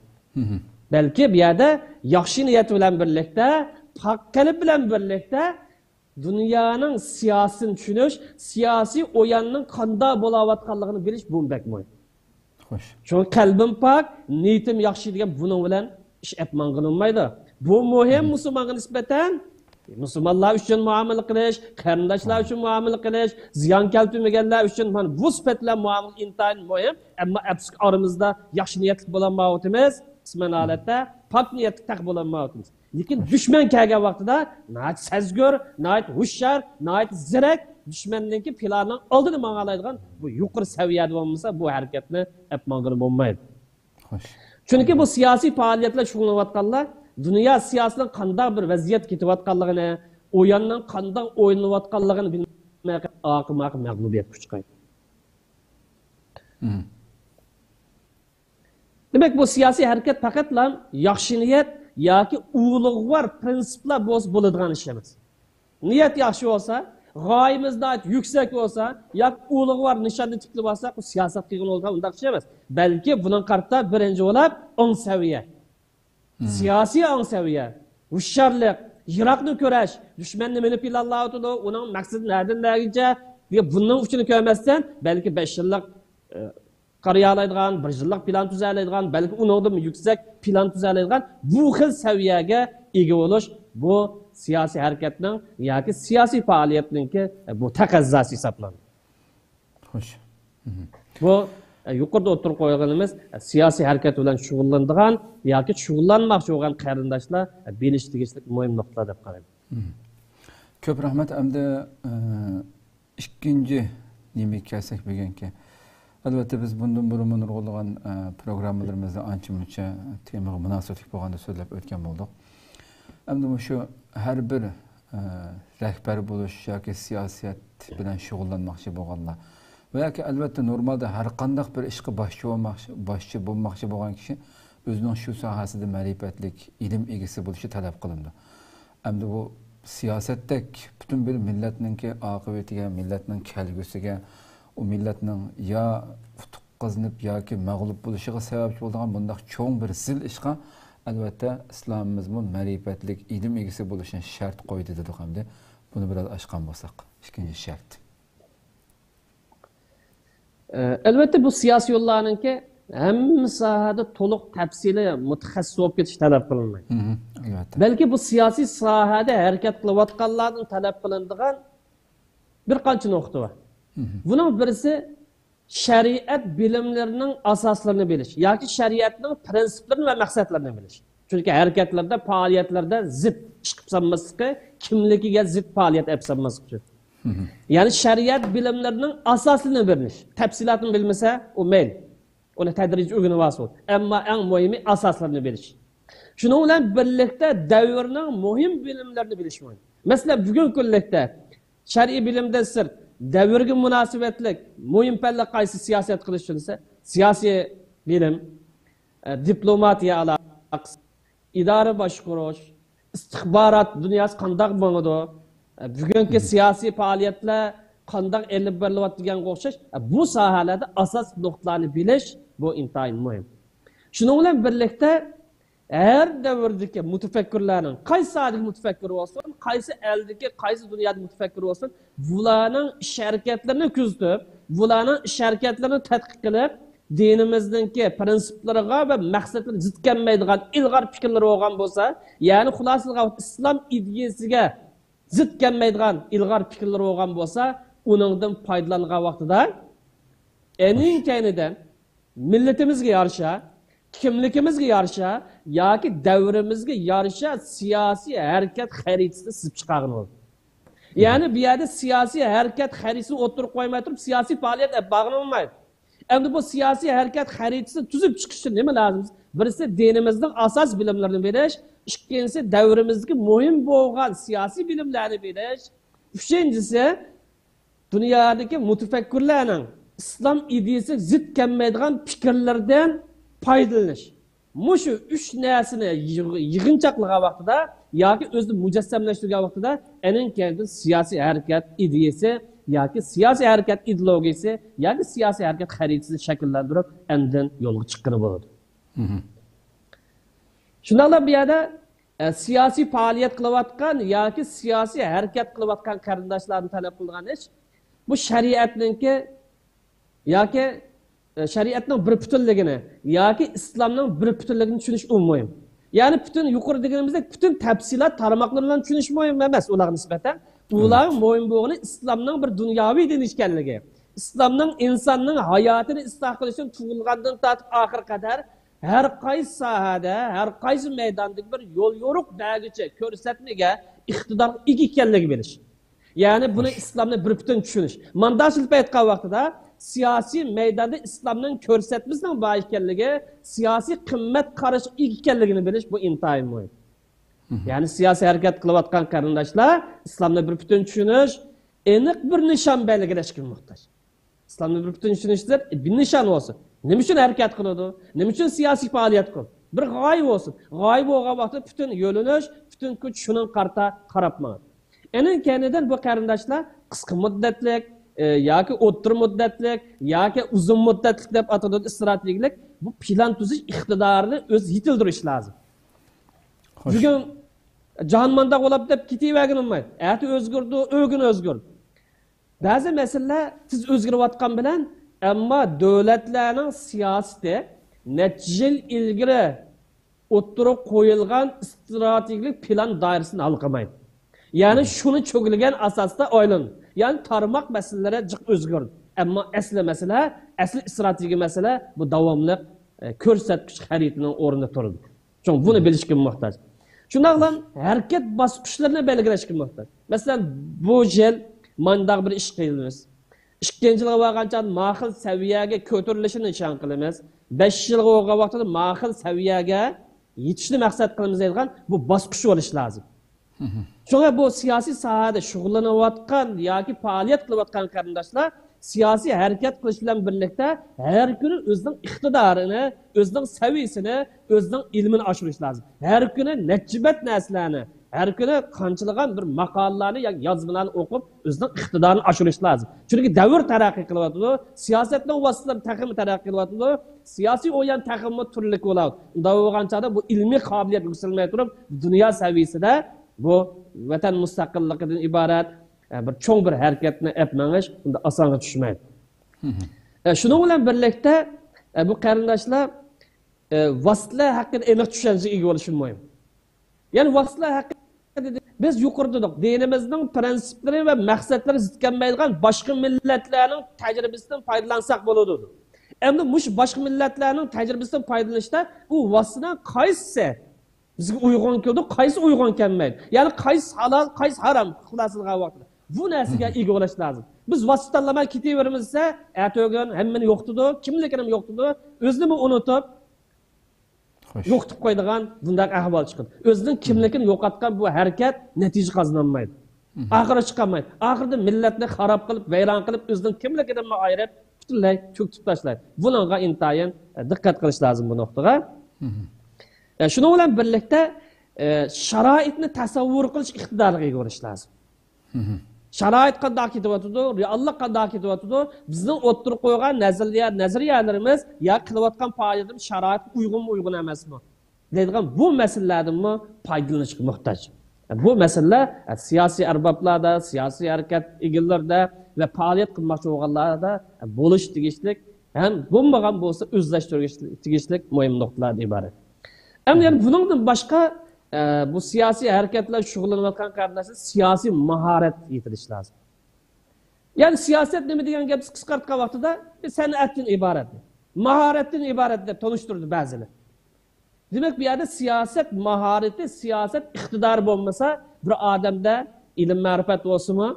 بەلكى بۇ يەردە ياخشى نىيەت بىلەن بىرلىكتە، پاك قەلب بىلەن بىرلىكتە دۇنيانىڭ سىياسىتىنى چۈشىنىش، سىياسىي ئويۇننىڭ قانداق بولاۋاتقانلىقىنى بىلىش، بۇ بەك مۇھىم. خوش. چۈنكى قەلبىم پاك، نىيىتىم ياخشى دېگەن بۇنىڭ بىلەن ئىش ئەپ ماڭغىلى بولمايدۇ. بۇ مۇھىم مۇسۇلمانغا نىسبەتەن. مۇسۇلمانلار ئۈچۈن مۇئامىلە قىلىش، قېرىنداشلار ئۈچۈن مۇئامىلە قىلىش، زىيان كەلتۈرمىگەنلەر ئۈچۈن، مانا بۇ سۈپەت بىلەن مۇئامىلە ئىنتايىن مۇھىم. ئەمما ئەپسۇسكى، ئارىمىزدا ياخشى نىيەتلىك بولالمايۋاتىمىز. قىسمەن ھالەتتە پاك نىيەتلىك تېخى بولالمايۋاتىمىز. لېكىن دۈشمەن كەلگەن ۋاقتىدا ناھايىتى سەزگۈر، ناھايىتى ھوشيار، ناھايىتى زېرەك، دۈشمەننىڭكى پىلانىنىڭ ئالدىدا ماڭالايدىغان بۇ يۇقىرى سەۋىيەدە بولمىسا، بۇ ھەرىكەتنى ئەپ ماڭغىلى بولمايدۇ. خوش. چۈنكى بۇ سىياسىي پائالىيەتلەر شۇغۇللىنىۋاتقانلار دۇنيا سىياسىتىنىڭ قانداق بىر ۋەزىيەتكە كېتىۋاتقانلىقىنى، ئويۇننىڭ قانداق ئوينىلىۋاتقانلىقىنى بىلمەي ئاقىماقى مەغلۇبىيەتكە ئۇچرايدۇ. دېمەك، بۇ سىياسىي ھەرىكەت پەقەتلا ياخشى نىيەت ياكى ئۇلۇغۋار پىرىنسىپلار بولسا بولىدىغان ئىش ئەمەس. نىيەت ياخشى بولسا، غايىمىز ناھايىتى يۈكسەك بولسا ياكى ئۇلۇغۋار نىشاننى تىكلىۋالساق، بۇ سىياسەت قىلغىلى بولىدىغان ئۇنداق ئىش ئەمەس. بەلكى بۇنىڭغا قارىتا بىرىنچى بولۇپ ئاڭ سەۋىيە، سىياسىي ئاڭ سەۋىيە، ھوشيارلىق، يىراقنى كۆرۈش، دۈشمەن نېمىنى پىلانلاۋاتىدۇ، ئۇنىڭ مەقسىتى نەدىن نەگىچە، دېگەن بۇنىڭ ئۈچۈن كۆرمەستىن، بەلكى بەش يىللىق، ئە، قارىيالايدىغان، بىر يىللىق پىلان تۈزەلەيدىغان، بەلكى ئۇنىڭدىنمۇ يۈكسەك پىلان تۈزەلەيدىغان بۇ خىل سەۋىيەگە ئىگە بولۇش، بۇ سىياسىي ھەرىكەتنىڭ ياكى سىياسىي پائالىيەتنىڭكى، ئە، بۇ تەقەززاسى ھېسابلىنىدۇ. خوش. بۇ، ئە، يۇقىرىدا ئوتتۇرىغا قويغىنىمىز، ئە، سىياسىي ھەرىكەت بىلەن شۇغۇللىنىدىغان ياكى شۇغۇللانماقچى بولغان قېرىنداشلار، ئە، بىلىشى تېگىشلىك مۇھىم نۇقتىلار دەپ قارايمەن. كۆپ رەھمەت. ئەمدى، ئە، ئىككىنچى نېمىگە كەلسەك بۈگۈنكى. ئەلۋەتتە، بىز بۇندىن بۇرۇنمۇ نۇرغۇنلىغان، ئە، پروگراممىلىرىمىزدا ئانچە-مۇنچە تېمىغا مۇناسىۋەتلىك بولغاندا سۆزلەپ ئۆتكەن بولدۇق. ئەمدى مۇشۇ ھەر بىر، ئە، رەھبەر بولۇش ياكى سىياسەت بىلەن شۇغۇللانماقچى بولغانلار ۋە ياكى ئەلۋەتتە نورمالدا ھەر قانداق بىر ئىشقا باشچى بولماقچى، باشچى بولماقچى بولغان كىشى ئۆزىنىڭ شۇ ساھەسىدە مەرىپەتلىك، ئىلىم ئىگىسى بولۇشى تەلەپ قىلىنىدۇ. ئەمدى بۇ سىياسەتتەك پۈتۈن بىر مىللەتنىڭكى ئاقىۋىتىگە، مىللەتنىڭ كەلگۈسىگە، ئۇ مىللەتنىڭ يا ئۇتۇق قازىنىپ ياكى مەغلۇپ بولۇشىغا سەۋەبچى بولىدىغان بۇنداق چوڭ بىر زىل ئىشقا، ئەلۋەتتە، ئىسلامىمىزمۇ مەرىپەتلىك ئىلىم ئىگىسى بولۇشنى شەرت قويدى دېدۇق ئەمدى. بۇنى بىراز ئاچقان بولساق، ئىككىنچى شەرت. ئە، ئەلۋەتتە، بۇ سىياسىيونلارنىڭكى ھەممە ساھەدە تولۇق تەپسىلىي مۇتەخەسسىس بولۇپ كېتىش تەلەپ قىلىنمايدۇ. ئەلۋەتتە. بەلكى بۇ سىياسىي ساھەدە ھەرىكەت قىلىۋاتقانلاردىن تەلەپ قىلىنىدىغان بىر قانچە نۇقتا بار. بۇنىڭ بىرسى شەرىئەت بىلىملىرىنىڭ ئاساسلىرىنى بىلىش ياكى شەرىئەتنىڭ پىرىنسىپلىرىنى ۋە مەقسەتلىرىنى بىلىش. چۈنكى ھەرىكەتلەردە، پائالىيەتلەردە زىت ئىش قىلىپ سالماسلىقى، كىملىكىگە زىت پائالىيەت ئېلىپ سالماسلىق ئۈچۈن. يەنى شەرىئەت بىلىملىرىنىڭ ئاساسىنى بىلىش. تەپسىلاتىنى بىلمىسە، ئۇ مەيلى. ئۇنى تەدرىجىي ئۆگىنىۋالسۇن. ئەمما ئەڭ مۇھىمى ئاساسلىرىنى بىلىش. شۇنىڭ بىلەن بىرلىكتە دەۋرنىڭ مۇھىم بىلىملىرىنى بىلىش مۇھىم. مەسىلەن، بۈگۈنكى كۈنلۈكتە شەرئىي بىلىمدىن سىرت، دەۋرگە مۇناسىۋەتلىك مۇھىم پەنلەر قايسى سىياسەت قىلىش دېسە، سىياسىي بىلىم، ئە، دىپلوماتىيە ئالاقىسى، ئىدارە باشقۇرۇش، ئىستىخبارات دۇنياسى قانداق ماڭىدۇ، ئە، بۈگۈنكى سىياسىي پائالىيەتلەر قانداق ئېلىپ بېرىلىۋاتىدۇ دېگەنگە ئوخشاش، ئە، بۇ ساھەلەردە ئاساسلىق نۇقتىلارنى بىلىش، بۇ ئىنتايىن مۇھىم. شۇنىڭ بىلەن بىرلىكتە، ھەر دەۋردىكى مۇتەپەككۇرلارنىڭ، قايسى ساھەدىكى مۇتەپەككۇر بولسۇن، قايسى ئەلدىكى، قايسى دۇنيادا مۇتەپەككۇر بولسۇن، بۇلارنىڭ ئىش ھەرىكەتلىرىنى كۆزىتىپ، بۇلارنىڭ ئىش ھەرىكەتلىرىنى تەتقىق قىلىپ، دىنىمىزنىڭكى پرىنسىپلىرىغا ۋە مەقسەتلىرىگە زىت كەلمەيدىغان ئىلغار پىكىرلىرى بولغان بولسا، يەنى خۇلاسە قىلغان ۋاقىت ئىسلام ئىدىيەسىگە زىت كەلمەيدىغان ئىلغار پىكىرلىرى بولغان بولسا، ئۇنىڭدىن پايدىلانغان ۋاقتىدا ئەنىڭ كەينىدىن مىللىتىمىزگە يارىشا، كىملىكىمىزگە يارىشا ياكى دەۋرىمىزگە يارىشا سىياسىي ھەرىكەت خەرىتىسىنى سىزىپ چىقارغىلى بولىدۇ. يەنى بۇ يەردە سىياسىي ھەرىكەت خەرىتىسىنى ئوتتۇرىغا قويماي تۇرۇپ، سىياسىي پائالىيەت ئېلىپ بارغىلى بولمايدۇ. ئەمدى بۇ سىياسىي ھەرىكەت خەرىتىسىنى تۈزۈپ چىقىش ئۈچۈن نېمە لازىم؟ بىرسى، دىنىمىزنىڭ ئاساس بىلىملىرىنى بىلىش، ئىككىنچىسى، دەۋرىمىزدىكى مۇھىم بولغان سىياسىي بىلىملەرنى بىلىش، ئۈچىنچىسى، دۇنيادىكى مۇتەپەككۇرلارنىڭ ئىسلام ئىدىيىسىگە زىت كەلمەيدىغان پىكىرلىرىدىن پايدىلىنىش. مۇشۇ ئۈچ نەرسىنى يىغ-، يىغىنچاقلىغان ۋاقتىدا ياكى ئۆزىدە مۇجەسسەملەشتۈرگەن ۋاقتىدا، ئەنىڭ كەينىدىن سىياسىي ھەرىكەت ئىدىيىسى ياكى سىياسىي ھەرىكەت ئىدېئولوگىيىسى ياكى سىياسىي ھەرىكەت خەرىتىسىنى شەكىللەندۈرۈپ، ئاندىن يولغا چىققىلى بولىدۇ. شۇنداقلا بۇ يەردە، ئە، سىياسىي پائالىيەت قىلىۋاتقان ياكى سىياسىي ھەرىكەت قىلىۋاتقان قېرىنداشلاردىن تەلەپ قىلىدىغان ئىش، بۇ شەرىئەتنىڭكى ياكى، ئە، شەرىئەتنىڭ بىر پۈتۈنلۈكىنى ياكى ئىسلامنىڭ بىر پۈتۈنلۈكىنى چۈشىنىش ئۇ مۇھىم. يەنى پۈتۈن، يۇقىرىدا دېگىنىمىزدەك، پۈتۈن تەپسىلات تارماقلىرى بىلەن چۈشىنىش مۇھىم ئەمەس ئۇلارغا نىسبەتەن. ئۇلارغا مۇھىم بولغىنى ئىسلامنىڭ بىر دۇنياۋى دىن ئىكەنلىكى، ئىسلامنىڭ ئىنساننىڭ ھاياتىنى ئىسلاھ قىلىشتىن تۇغۇلغاندىن تارتىپ ئاخىرغا قەدەر ھەر قايسى ساھەدە، ھەر قايسى مەيداندىكى بىر يول يورۇق بەرگۈچى، كۆرسەتمىگە، ئىقتىدارغا ئىگە ئىكەنلىكىنى بىلىش. يەنى بۇنى ئىسلامنى بىر پۈتۈن چۈشىنىش. مانداق سېلىپ ئېيتقان ۋاقتىدا، سىياسىي مەيداندا ئىسلامنىڭ كۆرسەتمىسىنىڭ بار ئىكەنلىكى، سىياسىي قىممەت قاراشقا ئىگە ئىكەنلىكىنى بىلىش، بۇ ئىنتايىن مۇھىم. يەنى سىياسىي ھەرىكەت قىلىۋاتقان قېرىنداشلار ئىسلامنى بىر پۈتۈن چۈشىنىش، ئېنىق بىر نىشان بەلگىلەشكە موھتاج. ئىسلامنى بىر پۈتۈن چۈشىنىشتە بىر نىشان بولسۇن. نېمە ئۈچۈن ھەرىكەت قىلىدۇ؟ نېمە ئۈچۈن سىياسىي پائالىيەت قىلىدۇ؟ بىر غايە بولسۇن. غايە بولغان ۋاقىتتا پۈتۈن يۆنىلىش، پۈتۈن كۈچ شۇنىڭغا قارىتا قاراپ ماڭىدۇ. ئېنىڭ كەينىدىن بۇ قېرىنداشلار قىسقا مۇددەتلىك، ئى، ياكى ئوتتۇرا مۇددەتلىك، ياكى ئۇزۇن مۇددەتلىك دەپ ئاتىلىدۇ، ئىستراتېگىيەلىك. بۇ پىلان تۈزۈش ئىقتىدارىنى ئۆزى يېتىلدۈرۈش لازىم. خوش. بۈگۈن جاھان مانداق بولۇپ دەپ كېتىۋەرگىلى بولمايدۇ. ئەتە ئۆزگىرىدۇ، ئۆگۈن ئۆزگىرىدۇ. بەزى مەسىلىلەر تېز ئۆزگىرىۋاتقان بىلەن، ئەمما دۆلەتلەرنىڭ سىياسىتى نەچچە يىل ئىلگىرى ئوتتۇرىغا قويۇلغان ئىستراتېگىيەلىك پىلان دائىرىسىنى ھالقىمايدۇ. يەنى شۇنى چۆگىلىگەن ئاساستا ئايلىنىدۇ. يەنى تارماق مەسىلىلىرى جىق ئۆزگىرىدۇ. ئەمما ئەسلى مەسىلە، ئەسلى ئىستراتېگىيە مەسىلە بۇ داۋاملىق، ئە، كۆرسەتكۈچ خەرىتىنىڭ ئورنىدا تۇرىدۇ. شۇڭا بۇنى بىلىشكە موھتاج. شۇنداقلا ھەرىكەت باسقۇچلىرىنى بەلگىلەشكە موھتاج. مەسىلەن، بۇ يىل مانداق بىر ئىش قىلىمىز. ئىككىنچى يىلغا بارغان چاغدا ما خىل سەۋىيەگە كۆتۈرۈلۈشىنى نىشان قىلىمىز. بەش يىلغا بولغان ۋاقتىدا ما خىل سەۋىيەگە يېتىشنى مەقسەت قىلىمىز دەيدىغان بۇ باسقۇچ بولۇشى لازىم. شۇڭا بۇ سىياسىي ساھەدە شۇغۇللىنىۋاتقان ياكى پائالىيەت قىلىۋاتقان قېرىنداشلار سىياسىي ھەرىكەت قىلىش بىلەن بىرلىكتە ھەر كۈنى ئۆزىنىڭ ئىقتىدارىنى، ئۆزىنىڭ سەۋىيىسىنى، ئۆزىنىڭ ئىلمىنى ئاشۇرۇش لازىم. ھەر كۈنى نەچچە بەت نەرسىلەرنى، ھەر كۈنى قانچىلىغان بىر ماقالىلەرنى ياكى يازمىلارنى ئوقۇپ، ئۆزىنىڭ ئىقتىدارىنى ئاشۇرۇش لازىم. چۈنكى دەۋر تەرەققىي قىلىۋاتىدۇ، سىياسەتنىڭ ۋاسىتىلىرى تېخىمۇ تەرەققىي قىلىۋاتىدۇ، سىياسىي ئويلام تېخىمۇ تۈرلۈك بولۇۋاتىدۇ. ئۇنداق بولغان چاغدا بۇ ئىلمىي قابىلىيەت يۈكسەلمەي تۇرۇپ، دۇنيا سەۋىيەسىدە بۇ ۋەتەن مۇستەقىللىقىدىن ئىبارەت، ئە، بىر چوڭ بىر ھەرىكەتنى ئەپ مېڭىش ئۇنداق ئاسانغا چۈشمەيدۇ. ئە، شۇنىڭ بىلەن بىرلىكتە، ئە، بۇ قېرىنداشلار، ئە، ۋاسىتىلەر ھەققىدە ئېنىق چۈشەنچىگە ئىگە بولۇشى مۇھىم. يەنى ۋاسىتىلەر ھەققىدە بىز يۇقىرىدا دېدۇق، دىنىمىزنىڭ پىرىنسىپلىرى ۋە مەقسەتلىرى زىت كەلمەيدىغان باشقا مىللەتلەرنىڭ تەجرىبىسىدىن پايدىلانساق بولىدۇ. ئەمدى مۇشۇ باشقا مىللەتلەرنىڭ تەجرىبىسىدىن پايدىلىنىشتا ئۇ ۋاسىتىنىڭ قايسىسى بىزگە ئۇيغۇن كېلىدۇ، قايسى ئۇيغۇن كەلمەيدۇ. يەنى قايسى ھالال، قايسى ھارام خۇلاسىلىغان ۋاقتىدا. بۇ نەرسىگە ئىگە بولۇش لازىم. بىز ۋاسىتە تاللىماي كېتىۋېرىمىز دېسە، ئەتە ئۆگۈن ھەممىنى يوقىتىدۇ، كىملىكىنىمۇ يوقىتىدۇ، ئۆزىنىمۇ ئۇنتۇپ. يوقىتىپ قويىدىغان بۇنداق ئەھۋال چىقىدۇ. ئۆزىنىڭ كىملىكىنى يوقاتقان بۇ ھەرىكەت نەتىجە قازىنالمايدۇ. ئاخىرى چىقالمايدۇ. ئاخىرىدا مىللەتنى خاراب قىلىپ، ۋەيران قىلىپ، ئۆزىنىڭ كىملىكىدىنمۇ ئايرىپ، پۈتۈنلەي چۆكۈتۈپ تاشلايدۇ. بۇنىڭغا ئىنتايىن، ئە، دىققەت قىلىش لازىم بۇ نۇقتىغا. ئە، شۇنىڭ بىلەن بىرلىكتە، ئە، شارائىتنى تەسەۋۋۇر قىلىش ئىقتىدارىغا ئىگە بولۇش لازىم. شارائىت قانداق كېتىۋاتىدۇ، رېئاللىق قانداق كېتىۋاتىدۇ، بىزنىڭ ئوتتۇرىغا قويغان نەزەرىيە، نەزەرىيەلىرىمىز يا قىلىۋاتقان پائالىيىتىمىز شارائىتقا ئۇيغۇنمۇ، ئۇيغۇن ئەمەسمۇ دەيدىغان بۇ مەسىلىلەردىنمۇ پايدىلىنىشقا موھتاج. بۇ مەسىلىلەر، ئە، سىياسىي ئەربابلاردا، سىياسىي ھەرىكەت ئىگىلىرىدە ۋە پائالىيەت قىلماقچى بولغانلاردا، ئە، بولۇش تېگىشلىك ھەم بولمىغان بولسا ئۆزلەشتۈرۈش تېگىشلىك مۇھىم نۇقتىلاردىن ئىبارەت. ئەمدى يەنە بۇنىڭدىن باشقا، ئە، بۇ سىياسىي ھەرىكەت بىلەن شۇغۇللىنىۋاتقان قېرىنداشلار سىياسىي ماھارەت يېتىلىشى لازىم. يەنى سىياسەت نېمە دېگەن گەپ قىسقارتقان ۋاقتىدا بىر سەنئەتتىن ئىبارەت، ماھارەتتىن ئىبارەت دەپ تونۇشتۇردى بەزىلەر. دېمەك، بۇ يەردە سىياسەت ماھارىتى، سىياسەت ئىقتىدارى بولمىسا، بىر ئادەمدە ئىلىم مەرىپەت بولسىمۇ،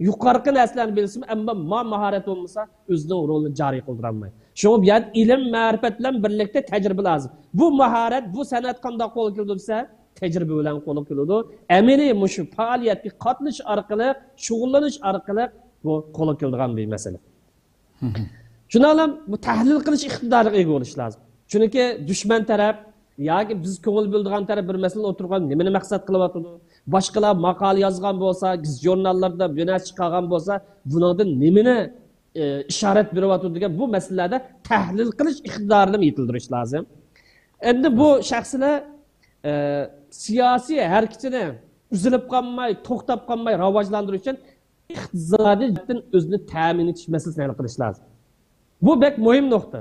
يۇقىرىقى نەرسىلەرنى بىلسىمۇ، ئەمما ما ماھارەت بولمىسا، ئۆزىنىڭ رولىنى جارى قىلدۇرالمايدۇ. شۇڭا بۇ يەردە ئىلىم مەرىپەت بىلەن بىرلىكتە تەجرىبە لازىم. بۇ ماھارەت، بۇ سەنئەت قانداق قولغا كېلىدۇ دېسە، تەجرىبە بىلەن قولغا كېلىدۇ. ئەمەلىي مۇشۇ پائالىيەتكە قاتنىشىش ئارقىلىق، شۇغۇللىنىش ئارقىلىق بۇ قولغا كېلىدىغان بىر مەسىلە. شۇنداقلا بۇ تەھلىل قىلىش ئىقتىدارىغا ئىگە بولۇش لازىم. چۈنكى دۈشمەن تەرەپ ياكى بىز كۆڭۈل بۆلىدىغان تەرەپ بىر مەسىلىنى ئوتتۇرىغا قويۇپ، نېمىنى مەقسەت قىلىۋاتىدۇ؟ باشقىلار ماقالە يازغان بولسا، گېزىت ژۇرناللاردا بىر نەرسە چىقارغان بولسا، بۇنىڭدىن نېمىنى، ئى، ئىشارەت بېرىۋاتىدۇ دېگەن بۇ مەسىلىلەردە تەھلىل قىلىش ئىقتىدارىنى يېتىلدۈرۈش لازىم. ئەمدى بۇ شەخسلەر، ئى، سىياسىي ھەرىكىتىنى ئۈزۈلۈپ قالماي، توختاپ قالماي راۋاجلاندۇرۇش ئۈچۈن ئىقتىسادىي جەھەتتىن ئۆزىنى تەمىن ئېتىش مەسىلىسىنى ھەل قىلىش لازىم. بۇ بەك مۇھىم نۇقتا.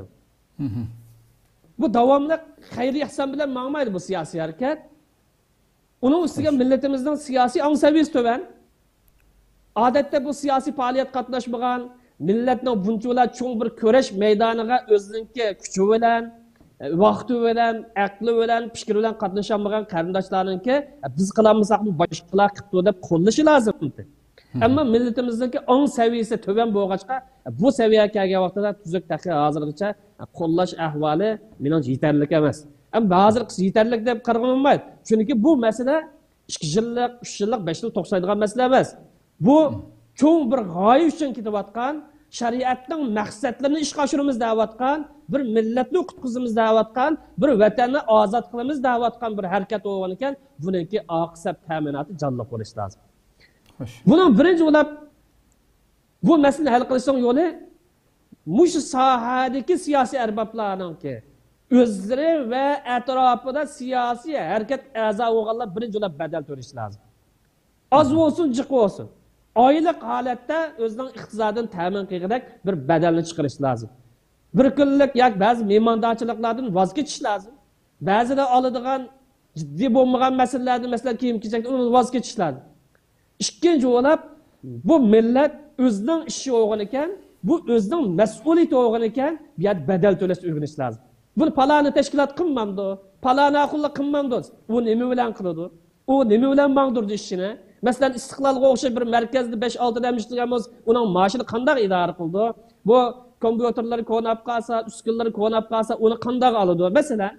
بۇ داۋاملىق خەير ئېھسان بىلەن ماڭمايدۇ بۇ سىياسىي ھەرىكەت. ئۇنىڭ ئۈستىگە مىللىتىمىزنىڭ سىياسىي ئاڭ سەۋىيەسى تۆۋەن. ئادەتتە بۇ سىياسىي پائالىيەتكە قاتناشمىغان، مىللەتنىڭ بۇنچىۋالا چوڭ بىر كۈرەش مەيدانىغا ئۆزىنىڭكى كۈچى بىلەن، ۋاقتى بىلەن، ئەقلى بىلەن، پىكرى بىلەن قاتنىشالمىغان قېرىنداشلارنىڭكى، بىز قىلالمىساقمۇ باشقىلار قىپتۇ دەپ قوللىشى لازىم. ئەمما مىللىتىمىزنىڭكى ئاڭ سەۋىيەسى تۆۋەن بولغاچقا، بۇ سەۋىيەگە كەلگەن ۋاقتىدا تۈزۈك تېخى ھازىرغىچە قوللاش ئەھۋالى مېنىڭچە يېتەرلىك ئەمەس. ئەمما ھازىر يېتەرلىك دەپ قارىغىلى بولمايدۇ. چۈنكى بۇ مەسىلە ئىككى يىللىق، ئۈچ يىللىق، بەش يىل توختايدىغان مەسىلە ئەمەس. بۇ چوڭ بىر غايە ئۈچۈن كېتىۋاتقان، شەرىئەتنىڭ مەقسەتلىرىنى ئىشقا ئاشۇرىمىز دەۋاتقان، بىر مىللەتنى قۇتقۇزىمىز دەۋاتقان، بىر ۋەتەننى ئازاد قىلىمىز دەۋاتقان بىر ھەرىكەت بولغانىكەن، بۇنىڭكى ئاقىسەپ تەمىناتى جانلىق بولۇشى لازىم. خوش. بۇنىڭ بىرىنچى بولۇپ، بۇ مەسىلىنى ھەل قىلىشنىڭ يولى مۇشۇ ساھەدىكى سىياسىي ئەربابلارنىڭكى ئۆزلىرى ۋە ئەتراپىدا سىياسىي ھەرىكەت ئەزا بولغانلار بىرىنچى بولۇپ بەدەل تۆلىشى لازىم. ئاز بولسۇن، جىق بولسۇن، ئايلىق ھالەتتە ئۆزىنىڭ ئىقتىسادىنى تەمىن قىلغۇدەك بىر بەدەلنى چىقىرىش لازىم. بىر كۈنلۈك ياكى بەزى مېھماندارچىلىقلاردىن ۋاز كېچىش لازىم. بەزىدە ئالىدىغان جىددىي بولمىغان مەسىلىلەردىن، مەسىلەن، كىيىم-كېچەكتىن ئۇنىڭدىن ۋاز كېچىش لازىم. ئىككىنچى بولۇپ، بۇ مىللەت ئۆزىنىڭ ئىشى بولغىنىكەن، بۇ ئۆزىنىڭ مەسئۇلىيىتى بولغىنىكەن، بۇ يەردە بەدەل تۆلەشنى ئۆگىنىش لازىم. بۇنى پالانى تەشكىلات قىلمامدۇ؟ پالانى ئاخۇنلار قىلمامدۇ؟ ئۇ نېمە بىلەن قىلىدۇ؟ ئۇ نېمە بىلەن ماڭدۇرىدۇ ئىشىنى؟ مەسىلەن، ئىستىقلالغا ئوخشاش بىر مەركەزدە بەش-ئالتە ئادەم ئىشلىگەن بولسا، ئۇنىڭ مائاشىنى قانداق ئىدارە قىلىدۇ؟ بۇ كومپيۇتېرلىرى كوناپ قالسا، ئۈسكۈنىلىرى كوناپ قالسا، ئۇنى قانداق ئالىدۇ؟ مەسىلەن،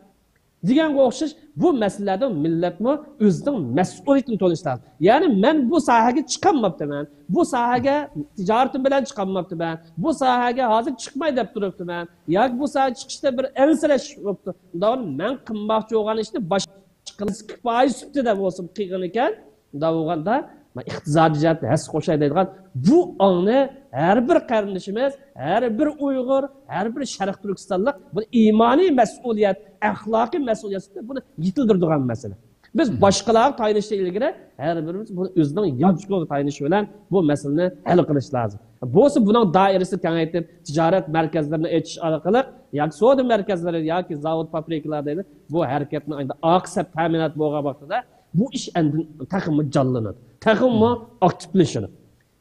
دېگەنگە ئوخشاش، بۇ مەسىلىلەردە مىللەتمۇ ئۆزىنىڭ مەسئۇلىيىتىنى تونۇشى لازىم. يەنى مەن بۇ ساھەگە چىقالماپتىمەن، بۇ ساھەگە تىجارىتىم بىلەن چىقالماپتىمەن، بۇ ساھەگە ھازىر چىقماي دەپ تۇرۇپتىمەن، ياكى بۇ ساھەگە چىقىشتا بىر ئەنسىرەش بوپتۇ. مۇنداق مەن قىلماقچى بولغان ئىشنى باشقىلار كۇپايە سۈپىتىدە بولسىمۇ قىلغىنىكەن، مۇنداق بولغاندا، مانا ئىقتىسادىي جەھەتتە ھەسسە قوشاي دەيدىغان بۇ ئاڭنى ھەر بىر قېرىندىشىمىز، ھەر بىر ئۇيغۇر، ھەر بىر شەرقىي تۈركىستانلىق بۇنى ئىمانىي مەسئۇلىيەت، ئەخلاقىي مەسئۇلىيەت سۈپىتىدە بۇنى يېتىلدۈرىدىغان مەسىلە. بىز باشقىلارغا تايىنىشتىن ئىلگىرى ھەر بىرىمىز بۇنى ئۆزىنىڭ يانچۇقىغا تايىنىش بىلەن بۇ مەسىلىنى ھەل قىلىش لازىم. بولسا بۇنىڭ دائىرىسىنى كېڭەيتىپ، تىجارەت مەركەزلىرىنى ئېچىش ئارقىلىق ياكى سودا مەركەزلىرى ياكى زاۋۇت، فابرىكىلار دەيلى، بۇ ھەرىكەتنىڭ ئەمدى ئارقا سەپ تەمىناتى بولغان ۋاقتىدا بۇ ئىش ئەندىن تېخىمۇ جانلىنىدۇ، تېخىمۇ ئاكتىپلىشىدۇ.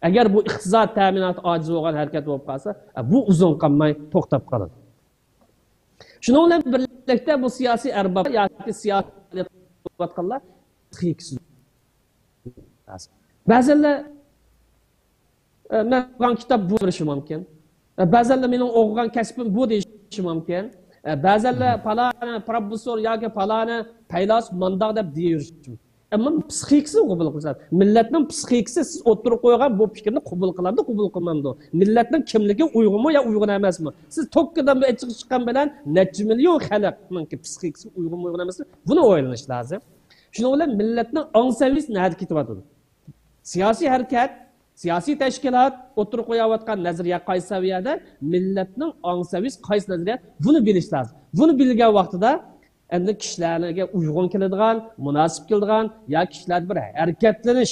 ئەگەر بۇ ئىقتىساد تەمىناتى ئاجىز بولغان ھەرىكەت بولۇپ قالسا، بۇ ئۇزۇن قالماي توختاپ قالىدۇ. شۇنىڭ بىلەن بىرلىكتە بۇ سىياسىي ئەرباب ياكى سىياسىي پائالىيەت قىلىۋاتقانلار تېخىكىسى بەزىلەر، ئە، مەن ئوقۇغان كىتاب بۇ دېيىشى مۇمكىن. ئە، بەزىلەر مېنىڭ ئوقۇغان كەسپىم بۇ دېيىشى مۇمكىن. ئە، بەزەنلەر پالانى پروفېسسور ياكى پالانى پەيلاسوپ مانداق دەپ دېيىۋېرىشى مۇمكىن. ئەمما پسىخىكىسىنى قوبۇل قىلىش لازىم. مىللەتنىڭ پسىخىكىسى سىز ئوتتۇرىغا قويغان بۇ پىكىرنى قوبۇل قىلامدۇ، قوبۇل قىلمامدۇ؟ مىللەتنىڭ كىملىكى ئۇيغۇرمۇ يا ئۇيغۇر ئەمەسمۇ؟ سىز توككىدىن بىر ئېچىققا چىققان بىلەن نەچچە مىليون خەلقنىڭكى پسىخىكىسى ئۇيغۇرمۇ، ئۇيغۇر ئەمەسمۇ؟ بۇنى ئويلىنىش لازىم. شۇنىڭ بىلەن مىللەتنىڭ ئاڭ سەۋىيىسى نەدە كېتىۋاتىدۇ؟ سىياسىي ھەرىكەت، سىياسىي تەشكىلات ئوتتۇرىغا قويۇۋاتقان نەزەرىيە قايسى سەۋىيەدە، مىللەتنىڭ ئاڭ سەۋىيىسى قايسى نەزەرىيە، بۇنى بىلىش لازىم. بۇنى بىلگەن ۋاقتىدا ئەمدى كىشىلەرگە ئۇيغۇن كېلىدىغان، مۇناسىپ كېلىدىغان يا كىشىلەردە بىر ھەرىكەتلىنىش،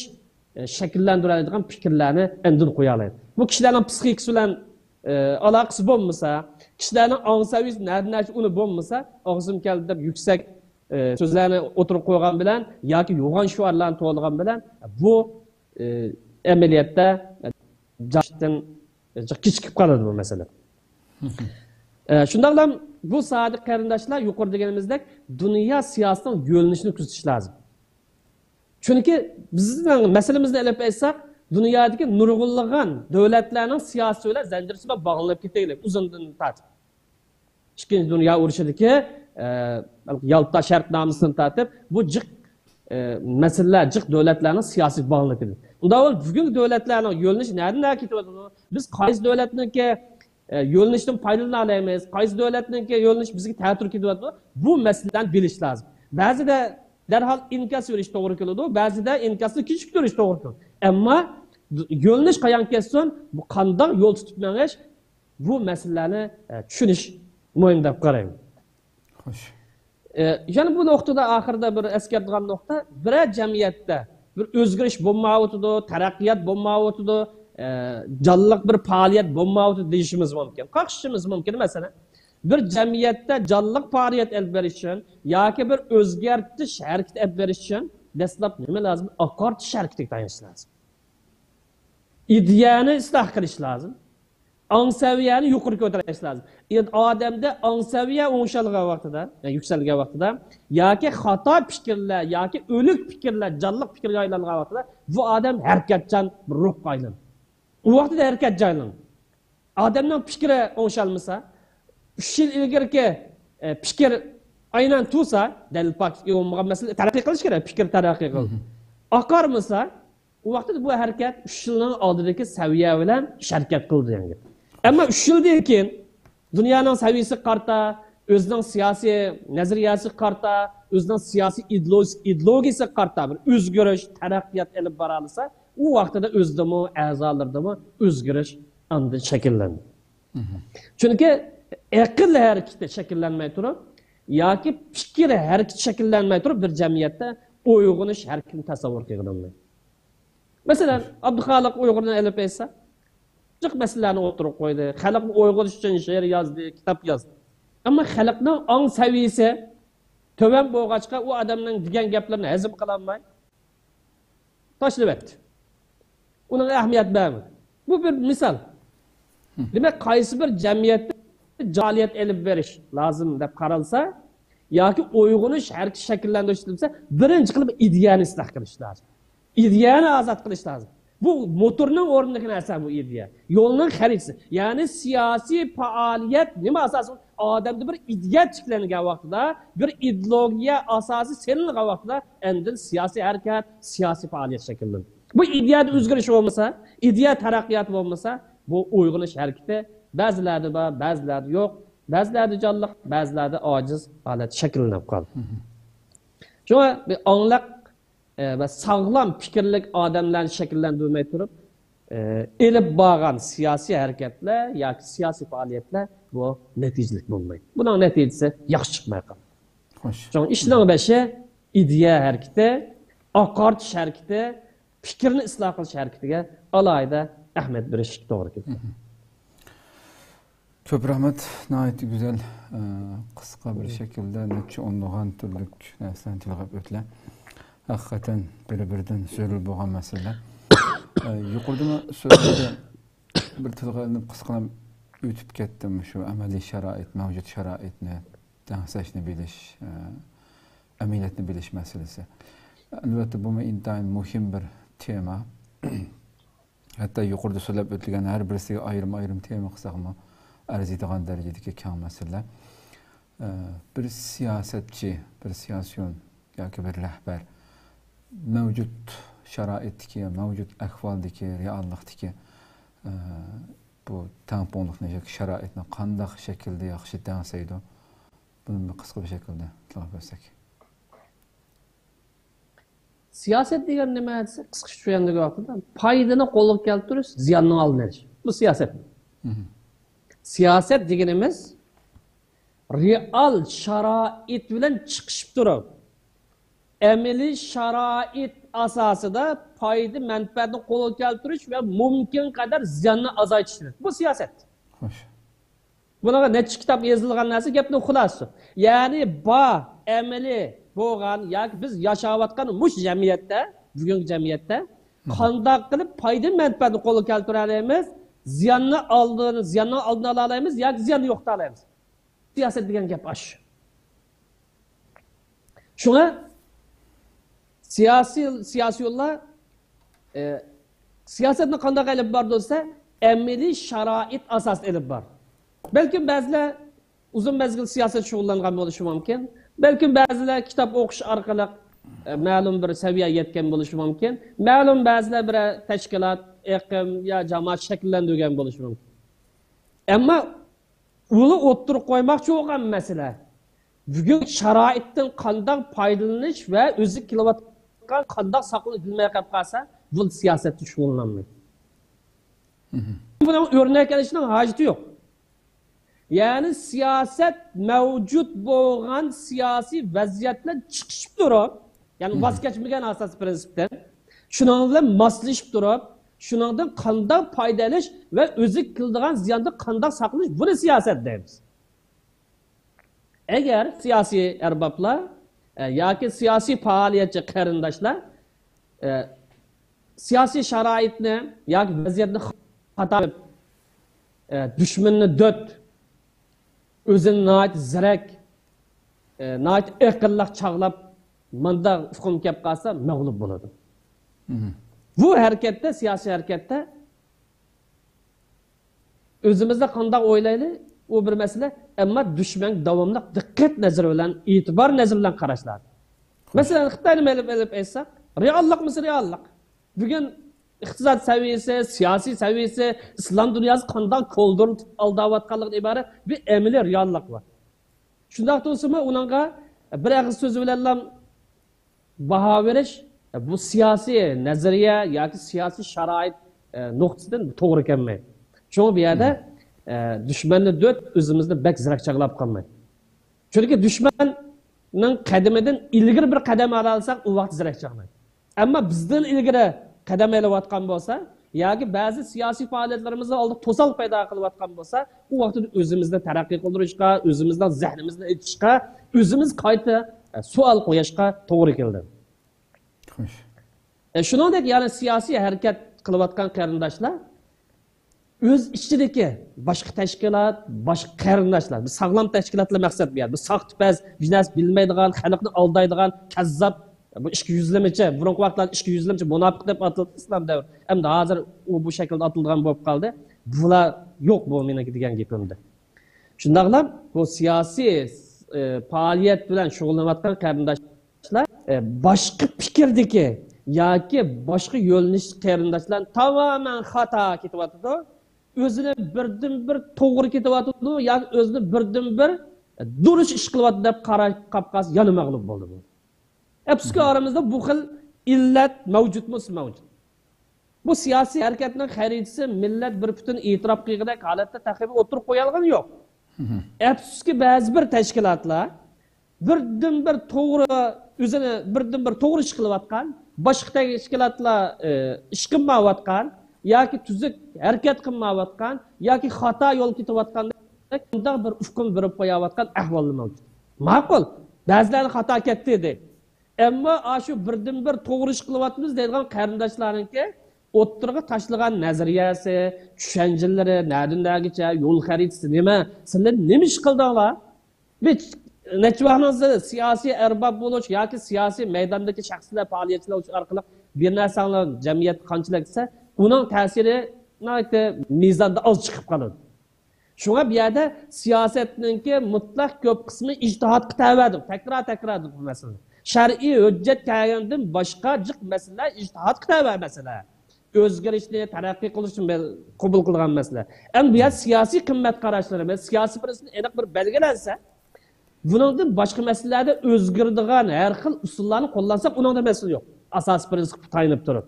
ئە، شەكىللەندۈرەلەيدىغان پىكىرلەرنى ئاندىن قويالايدۇ. بۇ كىشىلەرنىڭ پسىخىكىسى بىلەن، ئە، ئالاقىسى بولمىسا، كىشىلەرنىڭ ئاڭ سەۋىيىسى نەدە نەچچە ئۇنى بولمىسا، ئاغزىم كەلدى دەپ يۈكسەك، ئە، سۆزلەرنى ئوتتۇرىغا قويغان بىلەن ياكى يوغان شوئارلارنى توۋلىغان بىلەن بۇ، ئە، ئەمەلىيەتتە، ئە، جاشتىن، ئە، جىق كېچىكىپ قالىدۇ بۇ مەسىلە. ئە، شۇنداقلا بۇ ساھەدە قېرىنداشلار يۇقىرىدا دېگىنىمىزدەك دۇنيا سىياسىتىنىڭ يۆنىلىشىنى كۆزىتىش لازىم. چۈنكى بىزنىڭ مەسىلىمىزنى ئېلىپ ئېيتساق، دۇنيادىكى نۇرغۇنلىغان دۆلەتلەرنىڭ سىياسىتى بىلەن زەنجىرسىز باغلىنىپ كېتەيلى، ئۇزۇندىن تارتىپ. ئىككىنچى دۇنيا ئۇرۇشىدىكى، ئە، يالتا شەرتنامىسىدىن تارتىپ، بۇ جىق، ئە، مەسىلىلەر، جىق دۆلەتلەرنىڭ سىياسىي باغلىنىپ كېتىدۇ. ئۇنداق بولۇپ، بۈگۈنكى دۆلەتلەرنىڭ يۆنىلىشى نەدىن نەگە كېتىۋاتىدۇ؟ بىز قايسى دۆلەتنىڭكى، ئە، يۆنىلىشىدىن پايدىلىنالايمىز؟ قايسى دۆلەتنىڭكى يۆنىلىشى بىزگە تەتۈر كېتىۋاتىدۇ؟ بۇ مەسىلىلەرنى بىلىش لازىم. بەزىدە دەرھال ئىنكاس بېرىش توغرا كېلىدۇ، بەزىدە ئىنكاسنى كېچىكتۈرۈش توغرا كېلىدۇ. ئەمما يۆنىلىش قايان كەتسۇن، بۇ قانداق يول تۇتۇپ مېڭىش، بۇ مەسىلىلەرنى، ئە، چۈشىنىش مۇھىم دەپ قارايمەن. خوش. ئە، يەنە بۇ نۇقتىدا ئاخىرىدا بىر ئەسكەرتىدىغان نۇقتا، بىرەر جەمئىيەتتە بىر ئۆزگىرىش بولمايۋاتىدۇ، تەرەققىيات بولمايۋاتىدۇ، ئە، جانلىق بىر پائالىيەت بولمايۋاتىدۇ دېيىشىمىز مۇمكىن. قاقىشىمىز مۇمكىن، مەسىلەن. بىر جەمئىيەتتە جانلىق پائالىيەت ئېلىپ بېرىش ئۈچۈن ياكى بىر ئۆزگەرتىش ھەرىكىتى ئېلىپ بېرىش ئۈچۈن دەسلەپ نېمە لازىم؟ ئاقارتىش ھەرىكىتىگە تايىنىش لازىم. ئىدىيەنى ئىسلاھ قىلىش لازىم. ئاڭ سەۋىيەنى يۇقىرى كۆتۈرۈش لازىم. ئىد-، ئادەمدە ئاڭ سەۋىيە ئوڭشالغان ۋاقتىدا، يەنى يۈكسەلگەن ۋاقتىدا، ياكى خاتا پىكىرلەر، ياكى ئۆلۈك پىكىرلەر جانلىق پىكىرگە ئايلانغان ۋاقتىدا، بۇ ئادەم ھەرىكەتچان بىر روھقا ئايلىنىدۇ. ئۇ ۋاقتىدا ھەرىكەتچان ئايلىنىدۇ. ئادەمنىڭ پىكرى ئوڭشالمىسا، ئۈچ يىل ئىلگىرىكى، ئە، پىكىر ئايلىنىپ تۇرسا، دەلىل پاكىتكە ئىگە بولمىغان مەسىلە تەرەققىي قىلىش كېرەك، پىكىر تەرەققىي قىلىدۇ. ئاقارمىسا، ئۇ ۋاقىتتا بۇ ھەرىكەت ئۈچ يىلنىڭ ئالدىدىكى سەۋىيە بىلەن ئىش ھەرىكەت قىلىدۇ دېگەن گەپ. ئەمما ئۈچ يىلدىن كېيىن دۇنيانىڭ سەۋىيەسىگە قارىتا، ئۆزىنىڭ سىياسىي نەزەرىيەسىگە قارىتا، ئۆزىنىڭ سىياسىي ئىدېئولوگىيىسى، ئىدېئولوگىيىسىگە قارىتا بىر ئۆزگىرىش، تەرەققىيات ئېلىپ بارالىسا، ئۇ ۋاقتىدا ئۆزىدىمۇ، ئەزالىرىدىمۇ ئۆزگىرىش ئاندىن شەكىللەندى. چۈنكى ئەقىل ھەرىكىتى شەكىللەنمەي تۇرۇپ ياكى پىكىر ھەرىكىتى شەكىللەنمەي تۇرۇپ بىر جەمئىيەتتە ئويغىنىش ھەرىكىتىنى تەسەۋۋۇر قىلغىلى بولمايدۇ. مەسىلەن، ئابدۇخالىق ئۇيغۇرنى ئېلىپ ئېيتساق، جىق مەسىلىلەرنى ئوتتۇرىغا قويدى. خەلقنى ئويغىنىش ئۈچۈن شېئىر يازدى، كىتاب يازدى. ئەمما خەلقنىڭ ئاڭ سەۋىيىسى تۆۋەن بولغاچقا، ئۇ ئادەمنىڭ دېگەن گەپلىرىنى ھەزىم قىلالماي، تاشلىۋەتتى. ئۇنىڭغا ئەھمىيەت بەرمىدى. بۇ بىر مىسال. دېمەك، قايسى بىر جەمئىيەتتە جاھىلىيەت ئېلىپ بېرىش لازىم دەپ قارالسا، ياكى ئويغىنىش ھەرىكىتى شەكىللەندۈرۈش دېسە، بىرىنچى قىلىپ ئىدىيەنى ئىسلاھ قىلىش لازىم. ئىدىيەنى ئازاد قىلىش لازىم. بۇ موتورنىڭ ئورنىدىكى نەرسە بۇ ئىدىيە. يولنىڭ خەرىتىسى. يەنى سىياسىي پائالىيەت نېمە ئاساسىي؟ ئادەمدە بىر ئىدىيە تىكلەنگەن ۋاقتىدا، بىر ئىدېئولوگىيە ئاساسى سېلىنغان ۋاقتىدا، ئاندىن سىياسىي ھەرىكەت، سىياسىي پائالىيەت شەكىللىنىدۇ. بۇ ئىدىيەدە ئۆزگىرىش بولمىسا، ئىدىيە تەرەققىياتى بولمىسا، بۇ ئويغىنىش ھەرىكىتى بەزىلەردە بار، بەزىلەردە يوق، بەزىلەردە جانلىق، بەزىلەردە ئاجىز ھالەت شەكىللىنىپ قالىدۇ. شۇڭا بىر ئاڭلىق، ئە، ۋە ساغلام پىكىرلىك ئادەملەرنى شەكىللەندۈرمەي تۇرۇپ، ئە، ئېلىپ بارغان سىياسىي ھەرىكەتلەر ياكى سىياسىي پائالىيەتلەر بۇ نەتىجىلىك بولمايدۇ. بۇنىڭ نەتىجىسى ياخشى چىقماي قالىدۇ. خوش. شۇڭا ئىشنىڭ بېشى ئىدىيە ھەرىكىتى، ئاقارتىش ھەرىكىتى، پىكىرنى ئىسلاھ قىلىش ھەرىكىتىگە ئالاھىدە ئەھمىيەت بېرىش توغرا كېلىدۇ. كۆپ رەھمەت. ناھايىتى گۈزەل، ئە، قىسقا بىر شەكىلدە نەچچە ئونلىغان تۈرلۈك نەرسىلەرنى تىلغا ئېلىپ ئۆتتىلەر. ھەقىقەتەن بىر-بىرىدىن زۆرۈر بولغان مەسىلىلەر. ئە، يۇقىرىدىمۇ سۆزلەردە بىر تىلغا ئېلىنىپ قىسقىلا ئۆتۈپ كەتتىم. شۇ ئەمەلىي شارائىت، مەۋجۇت شارائىتنى، دەڭسەشنى بىلىش، ئە، ئەمەلىيەتنى بىلىش مەسىلىسى. ئەلۋەتتە، بۇمۇ ئىنتايىن مۇھىم بىر تېما. ھەتتا يۇقىرىدا سۆزلەپ ئۆتۈلگەن ھەر بىرسىگە ئايرىم-ئايرىم تېما قىلساقمۇ ئەرزىيدىغان دەرىجىدىكى كەڭ مەسىلە. ئە، بىر سىياسەتچى، بىر سىياسىيون ياكى بىر رەھبەر مەۋجۇت شارائىتتىكى، مەۋجۇت ئەھۋالدىكى، رېئاللىقتىكى، ئە، بۇ تەڭپۇڭلۇقنى ياكى شارائىتنى قانداق شەكىلدە ياخشى دەڭسەيدۇ؟ بۇنى بىر قىسقا بىر شەكىلدە تىلغا بەرسەك. سىياسەت دېگەن نېمە دېسە، قىسقىچە چۈشەندۈرگەن ۋاقتىدا، پايدىنى قولغا كەلتۈرۈش، زىياننىڭ ئالدىنى ئېلىش. بۇ سىياسەت. مهم. سىياسەت دېگىنىمىز رېئال شارائىت بىلەن چىقىشىپ تۇرۇپ، ئەمەلىي شارائىت ئاساسىدا پايدا مەنپەئەتنى قولغا كەلتۈرۈش ۋە مۇمكىن قەدەر زىياننى ئازايتىش. بۇ سىياسەت. خوش. بۇنىڭغا نەچچە كىتاب يېزىلغان نەرسە، گەپنىڭ خۇلاسىسى. يەنى بار، ئەمەلىي بولغان ياكى بىز ياشاۋاتقان مۇشۇ جەمئىيەتتە، بۈگۈنكى جەمئىيەتتە قانداق قىلىپ پايدا مەنپەئەتنى قولغا كەلتۈرەلەيمىز، زىياننى ئالدىنى، زىياننىڭ ئالدىنى ئالالايمىز ياكى زىياننى يوقىتالايمىز. سىياسەت دېگەن گەپ ئاشۇ. شۇڭا سىياسىي، سىياسىيونلار، ئە، سىياسەتنى قانداق ئېلىپ بارىدۇ دېسە، ئەمەلىي شارائىت ئاساسىدا ئېلىپ بار. بەلكىم بەزىلەر ئۇزۇن مەزگىل سىياسەت شۇغۇللانغان بولۇشى مۇمكىن. بەلكىم بەزىلەر كىتاب ئوقۇش ئارقىلىق، ئە، مەلۇم بىر سەۋىيەگە يەتكەن بولۇشى مۇمكىن. مەلۇم بەزىلەر بىرەر تەشكىلات، ئېقىم يا جامائەت شەكىللەندۈرگەن بولۇشى مۇمكىن. ئەمما ئۇلار ئوتتۇرىغا قويماقچى بولغان مەسىلە، بۈگۈنكى شارائىتتىن قانداق پايدىلىنىش ۋە ئۆزىگە كېلىۋاتقان قانداق ساقلىنىش بىلمەي قېلىپ قالسا، بۇ سىياسەتتە شۇغۇللانمايدۇ. بۇنىڭ ئۆرنەك ئېلىشنىڭ ھاجىتى يوق. يەنى سىياسەت مەۋجۇت بولغان سىياسىي ۋەزىيەت بىلەن چىقىشىپ تۇرۇپ، يەنى ۋاز كەچمىگەن ئاساسىي پىرىنسىپتىن، شۇنىڭ بىلەن ماسلىشىپ تۇرۇپ، شۇنىڭدىن قانداق پايدا ئېلىش ۋە ئۆزىگە كېلىدىغان زىياندىن قانداق ساقلىنىش، بۇنى سىياسەت دەيمىز. ئەگەر سىياسىي ئەربابلار، ئە، ياكى سىياسىي پائالىيەتچى قېرىنداشلار، ئە، سىياسىي شارائىتنى ياكى ۋەزىيەتنى خاتا، ئە، دۈشمەننى دۆت، ئۆزىنى ناھايىتى زېرەك، ئە، ناھايىتى ئەقىللىق چاغلاپ، مۇنداق ئۇقۇم كەپ قالسا، مەغلۇپ بولىدۇ. بۇ ھەرىكەتتە، سىياسىي ھەرىكەتتە ئۆزىمىزدە قانداق ئويلايلى، ئۇ بىر مەسىلە، ئەمما دۈشمەنگە داۋاملىق دىققەت نەزىرى بىلەن، ئېتىبار نەزىرى بىلەن قاراش لازىم. مەسىلەن، خىتاينى ئېلىپ، ئېلىپ ئېيتساق، رېئاللىقمىسى رېئاللىق. بۈگۈن ئىقتىساد سەۋىيەسى، سىياسىي سەۋىيەسى، ئىسلام دۇنياسى قانداق كولدۇرلىتىپ ئالداۋاتقانلىقىدىن ئىبارەت بىر ئەمەلىي رېئاللىق بار. شۇنداق تۇرسىمۇ، ئۇنىڭغا بىر ئېغىز سۆز بىلەنلا باھا بېرىش، بۇ سىياسىي نەزەرىيە ياكى سىياسىي شارائىت، ئە، نۇقتىسىدىن توغرا كەلمەيدۇ. شۇڭا بۇ يەردە، ئە، دۈشمەننى دۆت، ئۆزىمىزنى بەك زېرەك چاغلاپ قالماي. چۈنكى دۈشمەننىڭ قەدىمىدىن ئىلگىرى بىر قەدەم ئالالىساق، ئۇ ۋاقىت زېرەك چاغلايدۇ. ئەمما بىزدىن ئىلگىرى قەدەم ئېلىۋاتقان بولسا، ياكى بەزى سىياسىي پائالىيەتلىرىمىزنىڭ ئالدىدا توسال پەيدا قىلىۋاتقان بولسا، ئۇ ۋاقىتتا ئۆزىمىزنى تەرەققىي قىلدۇرۇشقا، ئۆزىمىزنىڭ زەھنىمىزنى ئېچىشقا، ئۆزىمىز قايتا، ئە، سوئال قويۇشقا توغرا كېلىدۇ. خوش. ئە، شۇنىڭدەك يەنە سىياسىي ھەرىكەت قىلىۋاتقان قېرىنداشلار ئۆز ئىچىدىكى باشقا تەشكىلات، باشقا قېرىنداشلار، بىز ساغلام تەشكىلاتلار مەقسەت بۇ يەردە. بۇ ساختىپەز، ھېچ نەرسە بىلمەيدىغان، خەلقنى ئالدايدىغان، كەززاپ، بۇ ئىككى يۈزلىمىچە، بۇرۇنقى ۋاقىتلاردا ئىككى يۈزلىمىچە مۇناپىق دەپ ئاتىلىدۇ ئىسلام دەۋرى. ئەمدى ھازىر ئۇ بۇ شەكىلدە ئاتىلىدىغان بولۇپ قالدى. بۇلار يوق، بۇ مېنىڭكى دېگەن گېپىمدە. شۇنداقلا بۇ سىياسىي، ئى، پائالىيەت بىلەن شۇغۇللىنىۋاتقان قېرىنداشلار، ئى، باشقا پىكىردىكى ياكى باشقا يۆنىلىش قېرىنداشلار تامامەن خاتا كېتىۋاتىدۇ. ئۆزىنى بىردىنبىر توغرا كېتىۋاتىدۇ ياكى ئۆزىنى بىردىنبىر دۇرۇس ئىش قىلىۋاتىدۇ دەپ قاراپ قالسا يەنە مەغلۇپ بولىدۇ. ئەپسۇسكى، ئارىمىزدا بۇ خىل ئىللەت مەۋجۇتمۇ؟ مەۋجۇت. بۇ سىياسىي ھەرىكەتنىڭ خەرىتىسى مىللەت بىر پۈتۈن ئېتىراپ قىلغۇدەك ھالەتتە تېخى ئوتتۇرىغا قويالىغىنى يوق. ئەپسۇسكى، بەزى بىر تەشكىلاتلار بىردىنبىر توغرا، ئۆزىنى بىردىنبىر توغرا ئىش قىلىۋاتقان، باشقا تەشكىلاتلار، ئى، ئىش قىلمايۋاتقان ياكى تۈزۈك ھەرىكەت قىلمايۋاتقان ياكى خاتا يول كېتىۋاتقاندەك مۇنداق بىر ئۇقۇم بېرىپ قويۇۋاتقان ئەھۋاللار مەۋجۇت. ماقۇل، بەزىلەرنى خاتا كەتتى دەيدۇ. ئەمما ئاشۇ بىردىنبىر توغرا ئىش قىلىۋاتىمىز دەيدىغان قېرىنداشلارنىڭكى ئوتتۇرىغا تاشلىغان نەزەرىيەسى، چۈشەنچىلىرى، نەدىن نەگىچە، يول خەرىتىسى نېمە، سىلەر نېمە ئىش قىلدىڭلار؟ بىز نەچچە ۋاقىتنىڭ سىياسىي ئەرباب بولۇش ياكى سىياسىي مەيداندىكى شەخسلەر، پائالىيەتچىلەر بولۇش ئارقىلىق بىر نەرسەڭلار جەمئىيەتكە قانچىلىك دېسە، ئۇنىڭ تەسىرى ناھايىتى مىزاندا ئاز چىقىپ قالىدۇ. شۇڭا بۇ يەردە سىياسەتنىڭكى مۇتلەق كۆپ قىسمى ئىجتىھادقا تەۋەدۇر. تەكرار، تەكرار بۇ مەسىلە. شەرئىي ھۆججەت كەلگەندىن باشقا جىق مەسىلىلەر ئىجتىھادقا تەۋە مەسىلە. ئۆزگىرىشنى، تەرەققىي قىلىشنى بەل-، قوبۇل قىلغان مەسىلە. ئەمدى بۇ يەردە سىياسىي قىممەت قاراشلىرى ۋە سىياسىي پىرىنسىپنى ئېنىق بىر بەلگىلەنسە، بۇنىڭدىن باشقا مەسىلىلەردە ئۆزگىرىدىغان ھەر خىل ئۇسۇللارنى قوللانساق، ئۇنىڭدا مەسىلە يوق. ئاساسىي پىرىنسىپقا تايىنىپ تۇرۇپ.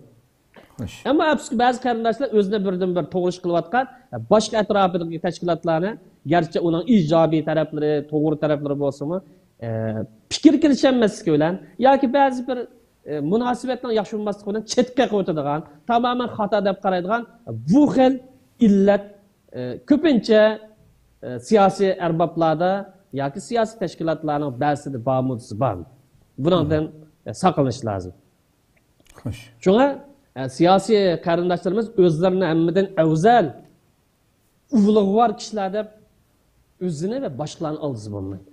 خوش. ئەمما ئەپسۇسكى، بەزى قېرىنداشلار ئۆزىنى بىردىن بىر توغرا ئىش قىلىۋاتقان، باشقا ئەتراپىدىكى تەشكىلاتلارنى، گەرچە ئۇنىڭ ئىجابىي تەرەپلىرى، توغرا تەرەپلىرى بولسىمۇ، ئە، پىكىر كېلىشەلمەسلىكى بىلەن ياكى بەزى بىر، ئە، مۇناسىۋەتنىڭ ياخشى بولماسلىقى بىلەن چەتكە قويۇۋېتىدىغان، تامامەن خاتا دەپ قارايدىغان بۇ خىل ئىللەت، ئە، كۆپىنچە، ئە، سىياسىي ئەربابلاردا ياكى سىياسىي تەشكىلاتلارنىڭ بەزىسىدە بارمۇ دېسە بار. بۇنىڭدىن، ئە، ساقلىنىش لازىم. خوش. شۇڭا، ئە، سىياسىي قېرىنداشلىرىمىز ئۆزلىرىنى ھەممىدىن ئەۋزەل، ئۇلۇغۋار كىشىلەر دەپ ئۆزىنى ۋە باشقىلارنى ئالدىسا بولمايدۇ.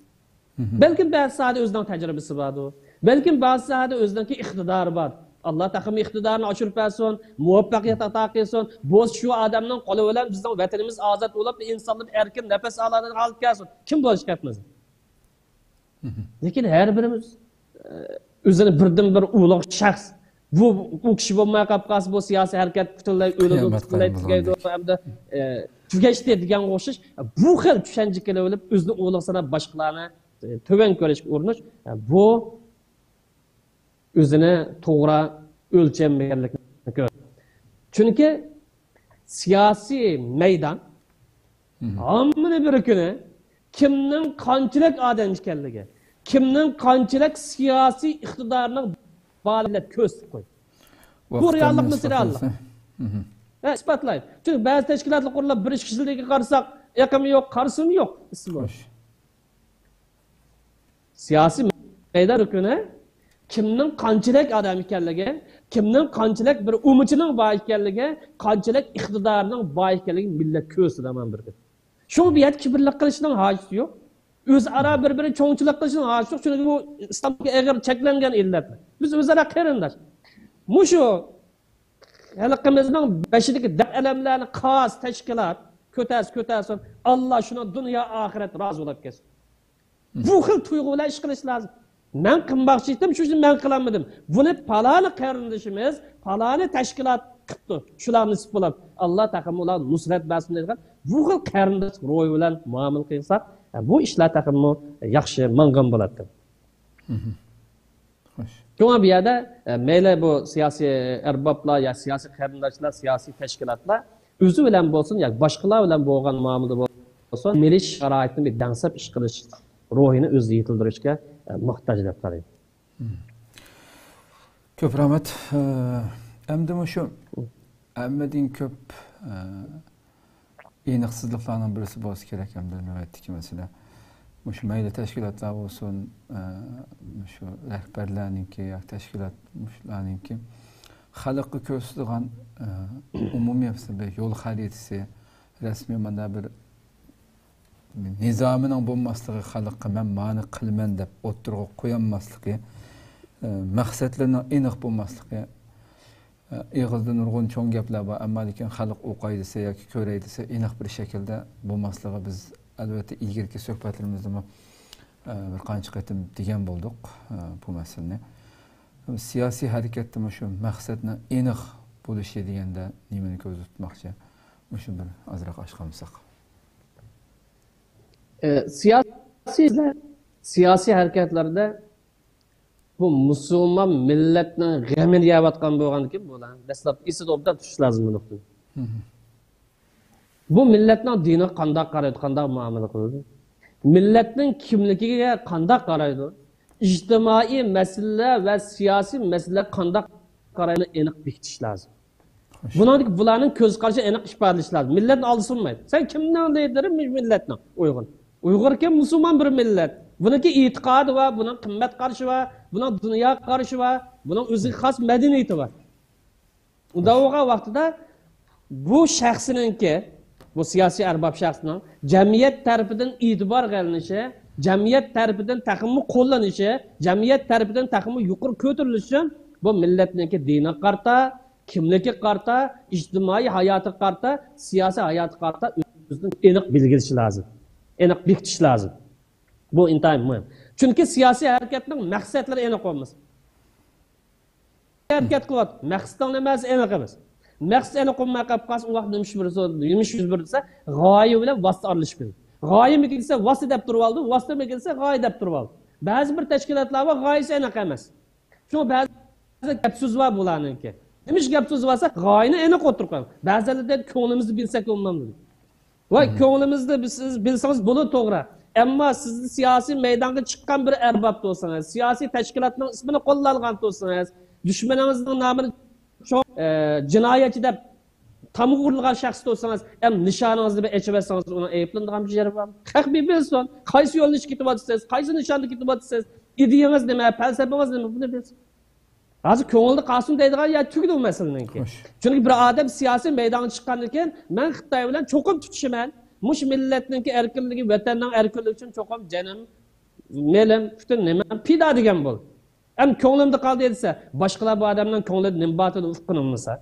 بەلكىم بەزى ساھەدە ئۆزىنىڭ تەجرىبىسى باردۇ. بەلكىم بەزى ساھەدە ئۆزىنىڭكى ئىقتىدارى بار. ئاللا تېخىمۇ ئىقتىدارىنى ئاشۇرۇپ بەرسۇن، مۇۋەپپەقىيەت ئاتا قىلسۇن. بولسا شۇ ئادەمنىڭ قولى بىلەن بىزنىڭ ۋەتىنىمىز ئازاد بولۇپ، ئىنسانلار ئەركىن نەپەس ئالىدىغان ھالەتكە كەلسۇن. كىم بولۇشقا كەتمىسۇن. لېكىن ھەر بىرىمىز، ئە، ئۆزىنى بىردىن بىر ئۇلۇغ شەخس، بۇ، ئۇ كىشى بولماي قاپ قالسا، بۇ سىياسىي ھەرىكەت پۈتۈنلەي ئۆلىدۇ، قىيامەت پۈتۈنلەي قايمىقى تۈگەيدۇ، بولغاندەك. ھەمدە، ئە، تۈگەشتى دېگەنگە ئوخشاش، بۇ خىل چۈشەنچە كېلىۋېلىپ، ئۆزىنى ئۇلۇغ ساناپ، باشقىلارنى، ئە، تۆۋەن كۆرۈشكە ئۇرۇنۇش، ئە، بۇ ئۆزىنى توغرا ئۆلچەلمىگەنلىكنى كۆرسىتىدۇ. چۈنكى سىياسىي مەيدان ھاممىنى بىر كۈنى كىمنىڭ قانچىلىك ئادەم ئىكەنلىكى، كىمنىڭ قانچىلىك سىياسىي ئىقتىدارىنىڭ بارلىقىنى كۆرسىتىپ قويدى. بۇ رېئاللىق، مەسىلە رېئاللىق. ھە، ئىسپاتلايدۇ. چۈنكى بەزى تەشكىلاتلار قۇرۇلۇپ، بىر ئىككى يىلدىن كېيىن قارىساق، ئېقىمى يوق، قارىسىمۇ يوق، ئىسمى بار. خوش. سىياسىي مەيدان رۇكنى كىمنىڭ قانچىلىك ئادەم ئىكەنلىكى، كىمنىڭ قانچىلىك بىر ئۈمىدىنىڭ بار ئىكەنلىكى، قانچىلىك ئىقتىدارىنىڭ بار ئىكەنلىكىنى مىللەت كۆرسىتىدۇ ھەممە بىر كۈن. شۇڭا بۇ يەردە كىبىرلىك قىلىشنىڭ ھاجىتى يوق. ئۆزئارا بىر-بىرىنى چوڭچىلىق قىلىشنىڭ ھاجىتى يوق. چۈنكى بۇ ئىسلامدىكى ئېغىر چەكلەنگەن ئىللەتلەر. بىز ئۆزئارا قېرىنداش. مۇشۇ خەلقىمىزنىڭ بېشىدىكى دەرد-ئەلەملەرنى قاس تەشكىلات كۆتەرسە كۆتەرسۇن، ئاللا شۇنىڭ دۇنيا ئاخىرەت رازى بولۇپ كەتسۇن. بۇ خىل تۇيغۇ بىلەن ئىش قىلىش لازىم. مەن قىلماقچى ئىدىم، شۇ ئىشنى مەن قىلالمىدىم. بۇنى پالانى قېرىندىشىمىز، پالانى تەشكىلات قىپتۇ. شۇلار نېسىپ بولۇپ، ئاللا تېخىمۇ ئۇلارغا نۇسرەت بەرسۇن دەيدىغان بۇ خىل قېرىنداشلىق روھى بىلەن مۇئامىلە قىلساق، بۇ ئىشلار تېخىمۇ ياخشى ماڭغان بولاتتى. خوش. شۇڭا بۇ يەردە، ئە، مەيلى بۇ سىياسىي ئەربابلار يا سىياسىي قېرىنداشلار، سىياسىي تەشكىلاتلار ئۆزى بىلەن بولسۇن ياكى باشقىلار بىلەن بولغان مۇئامىلىدە بولسۇن، مىللىي شارائىتنى بىر دەڭسەپ ئىش قىلىش روھىنى ئۆزىدە يېتىلدۈرۈشكە، ئە، موھتاج دەپ قارايمەن. كۆپ رەھمەت. ئە، ئەمدى مۇشۇ ھەممىدىن كۆپ، ئە، ئېنىقسىزلىقلارنىڭ بىرسى بولسا كېرەك، ئەمدى نۆۋەتتىكى مەسىلە. مۇشۇ مەيلى تەشكىلاتلار بولسۇن، ئە، مۇشۇ رەھبەرلەرنىڭكى ياكى تەشكىلات مۇشۇلارنىڭكى خەلققە كۆرسىتىدىغان، ئە، ئومۇمىي بىر يول خەرىتىسى، رەسمىي مانا بىر نىزامىنىڭ بولماسلىقى، خەلققە مەن مانى قىلىمەن دەپ ئوتتۇرىغا قويالماسلىقى، ئە، مەقسەتلىرىنىڭ ئېنىق بولماسلىقى، ئېغىزدا نۇرغۇن چوڭ گەپلەر بار، ئەمما لېكىن خەلق ئوقاي دېسە ياكى كۆرەي دېسە، ئېنىق بىر شەكىلدە بولماسلىقى، بىز ئەلۋەتتە ئىلگىرىكى سۆھبەتلىرىمىزدىمۇ، ئە، بىر قانچە قېتىم دېگەن بولدۇق، ئە، بۇ مەسىلىنى. سىياسىي ھەرىكەتتە مۇشۇ مەقسەتنىڭ ئېنىق بولۇشى دېگەندە نېمىنى كۆزدە تۇتماقچى؟ مۇشۇنى بىر ئازراق ئاچقان بولساق. ئە، سىياسىي، سىياسىي ھەرىكەتلەردە بۇ مۇسۇلمان مىللەتنىڭ غېمىنى يەۋاتقان بولغاندىكىن، بۇلار دەسلەپتە ئېسىدە ئوبدان تۇتۇش لازىم بۇ نۇقتىنى. بۇ مىللەتنىڭ دىنىغا قانداق قارايدۇ، قانداق مۇئامىلە قىلىدۇ؟ مىللەتنىڭ كىملىكىگە قانداق قارايدۇ؟ ئىجتىمائىي مەسىلىلەر ۋە سىياسىي مەسىلىلەرگە قانداق قارايدۇ، ئېنىق بېكىتىش لازىم. خوش. بۇنىڭدىكى بۇلارنىڭ كۆز قارىشى ئېنىق ئىپادىلىشى لازىم. مىللەتنى ئالدىسا بولمايدۇ. سەن كىمنىڭ لىدىرى؟ مىللەتنىڭ. ئۇيغۇر. ئۇيغۇر كىم؟ مۇسۇلمان بىر مىللەت. بۇنىڭكى ئېتىقادى بار، بۇنىڭ قىممەت قارىشى بار، بۇنىڭ دۇنياغا قارىشى بار، بۇنىڭ ئۆزىگە خاس مەدەنىيىتى بار. ئۇنداق بولغان ۋاقتىدا بۇ شەخسنىڭكى، بۇ سىياسىي ئەرباب شەخسنىڭ جەمئىيەت تەرىپىدىن ئېتىبارغا ئېلىنىشى، جەمئىيەت تەرىپىدىن تېخىمۇ قوللىنىشى، جەمئىيەت تەرىپىدىن تېخىمۇ يۇقىرى كۆتۈرۈلۈشى ئۈچۈن بۇ مىللەتنىڭكى دىنىغا قارىتا، كىملىكىگە قارىتا، ئىجتىمائىي ھاياتىغا قارىتا، سىياسىي ھاياتىغا قارىتا ئۆزىنى ئېنىق بەلگىلىشى لازىم. ئېنىق بېكىتىش لازىم. بۇ ئىنتايىن مۇھىم. چۈنكى سىياسىي ھەرىكەتنىڭ مەقسەتلىرى ئېنىق بولمىسا، ھەرىكەت قىلىۋاتىدۇ. مەقسىتىڭ نېمە؟ ئېنىق ئەمەس. مەقسىت ئېنىق بولماي قېلىپ قالسا، ئۇ ۋاقىت نېمە يۈز بېرىدۇ، نېمە يۈز بېرىدۇ دېسە، غايە بىلەن ۋاسىتە ئارىلىشىپ كېتىدۇ. غايە مىكىن دېسە، ۋاسىتە دەپ تۇرۇۋالىدۇ، ۋاسىتە مىكىن دېسە، غايە دەپ تۇرۇۋالىدۇ. بەزى بىر تەشكىلاتلار بار، غايىسى ئېنىق ئەمەس. شۇڭا بەزى گەپ سۆز بار بۇلارنىڭكى. نېمىش گەپ سۆز بارسا، غايىنى ئېنىق ئولتۇرۇپ قويۇڭ. بەزىلەر دەيدۇ، كۆڭلىمىزنى بىلسەك بولمامدۇ دەيدۇ. ۋاي، كۆڭلىمىزنى بىز، سىز بىلسىڭىز بولىدۇ، توغرا. ئەمما سىز سىياسىي مەيدانغا چىققان بىر ئەرباب تۇرسىڭىز، سىياسىي تەشكىلاتنىڭ ئىسمىنى قوللانغان تۇرسىڭىز، دۈشمىنىڭىزنىڭ نامىنى چوڭ، ئە، جىنايەتچى دەپ تامغا ئۇرۇلغان شەخس تۇرسىڭىز، ئەم نىشانىڭىزنى بىر ئېچىۋەتسىڭىز، ئۇنىڭ ئەيىبلىنىدىغان بىر يېرى بارمۇ؟ خەق بىر بىلسۇن، قايسى يۆنىلىشكە كېتىۋاتىسىز، قايسى نىشاندا كېتىۋاتىسىز، ئىدىيەڭىز نېمە، پەلسەپىڭىز نېمە، بۇنى بىلسۇن. ھازىر كۆڭۈلدە قالسۇن دەيدىغان يەر تۈگىدى ئۇ مەسىلىنىڭكى. خوش. چۈنكى بىر ئادەم سىياسىي مەيدانغا چىققاندىن كېيىن، مەن خىتاي بىلەن چوقۇم تۇتىشىمەن. مۇشۇ مىللەتنىڭكى ئەركىنلىكى، ۋەتەننىڭ ئەركىنلىكى ئۈچۈن چوقۇم جېنىم، مېلىم، پۈتۈن نېمەم پىدا دېگەن بول. ئەمما كۆڭلۈمدە قالدى دېسە، باشقىلار بۇ ئادەمنىڭ كۆڭلىدە نېمە بارلىقىنى ئۇققىنى بولمىسا.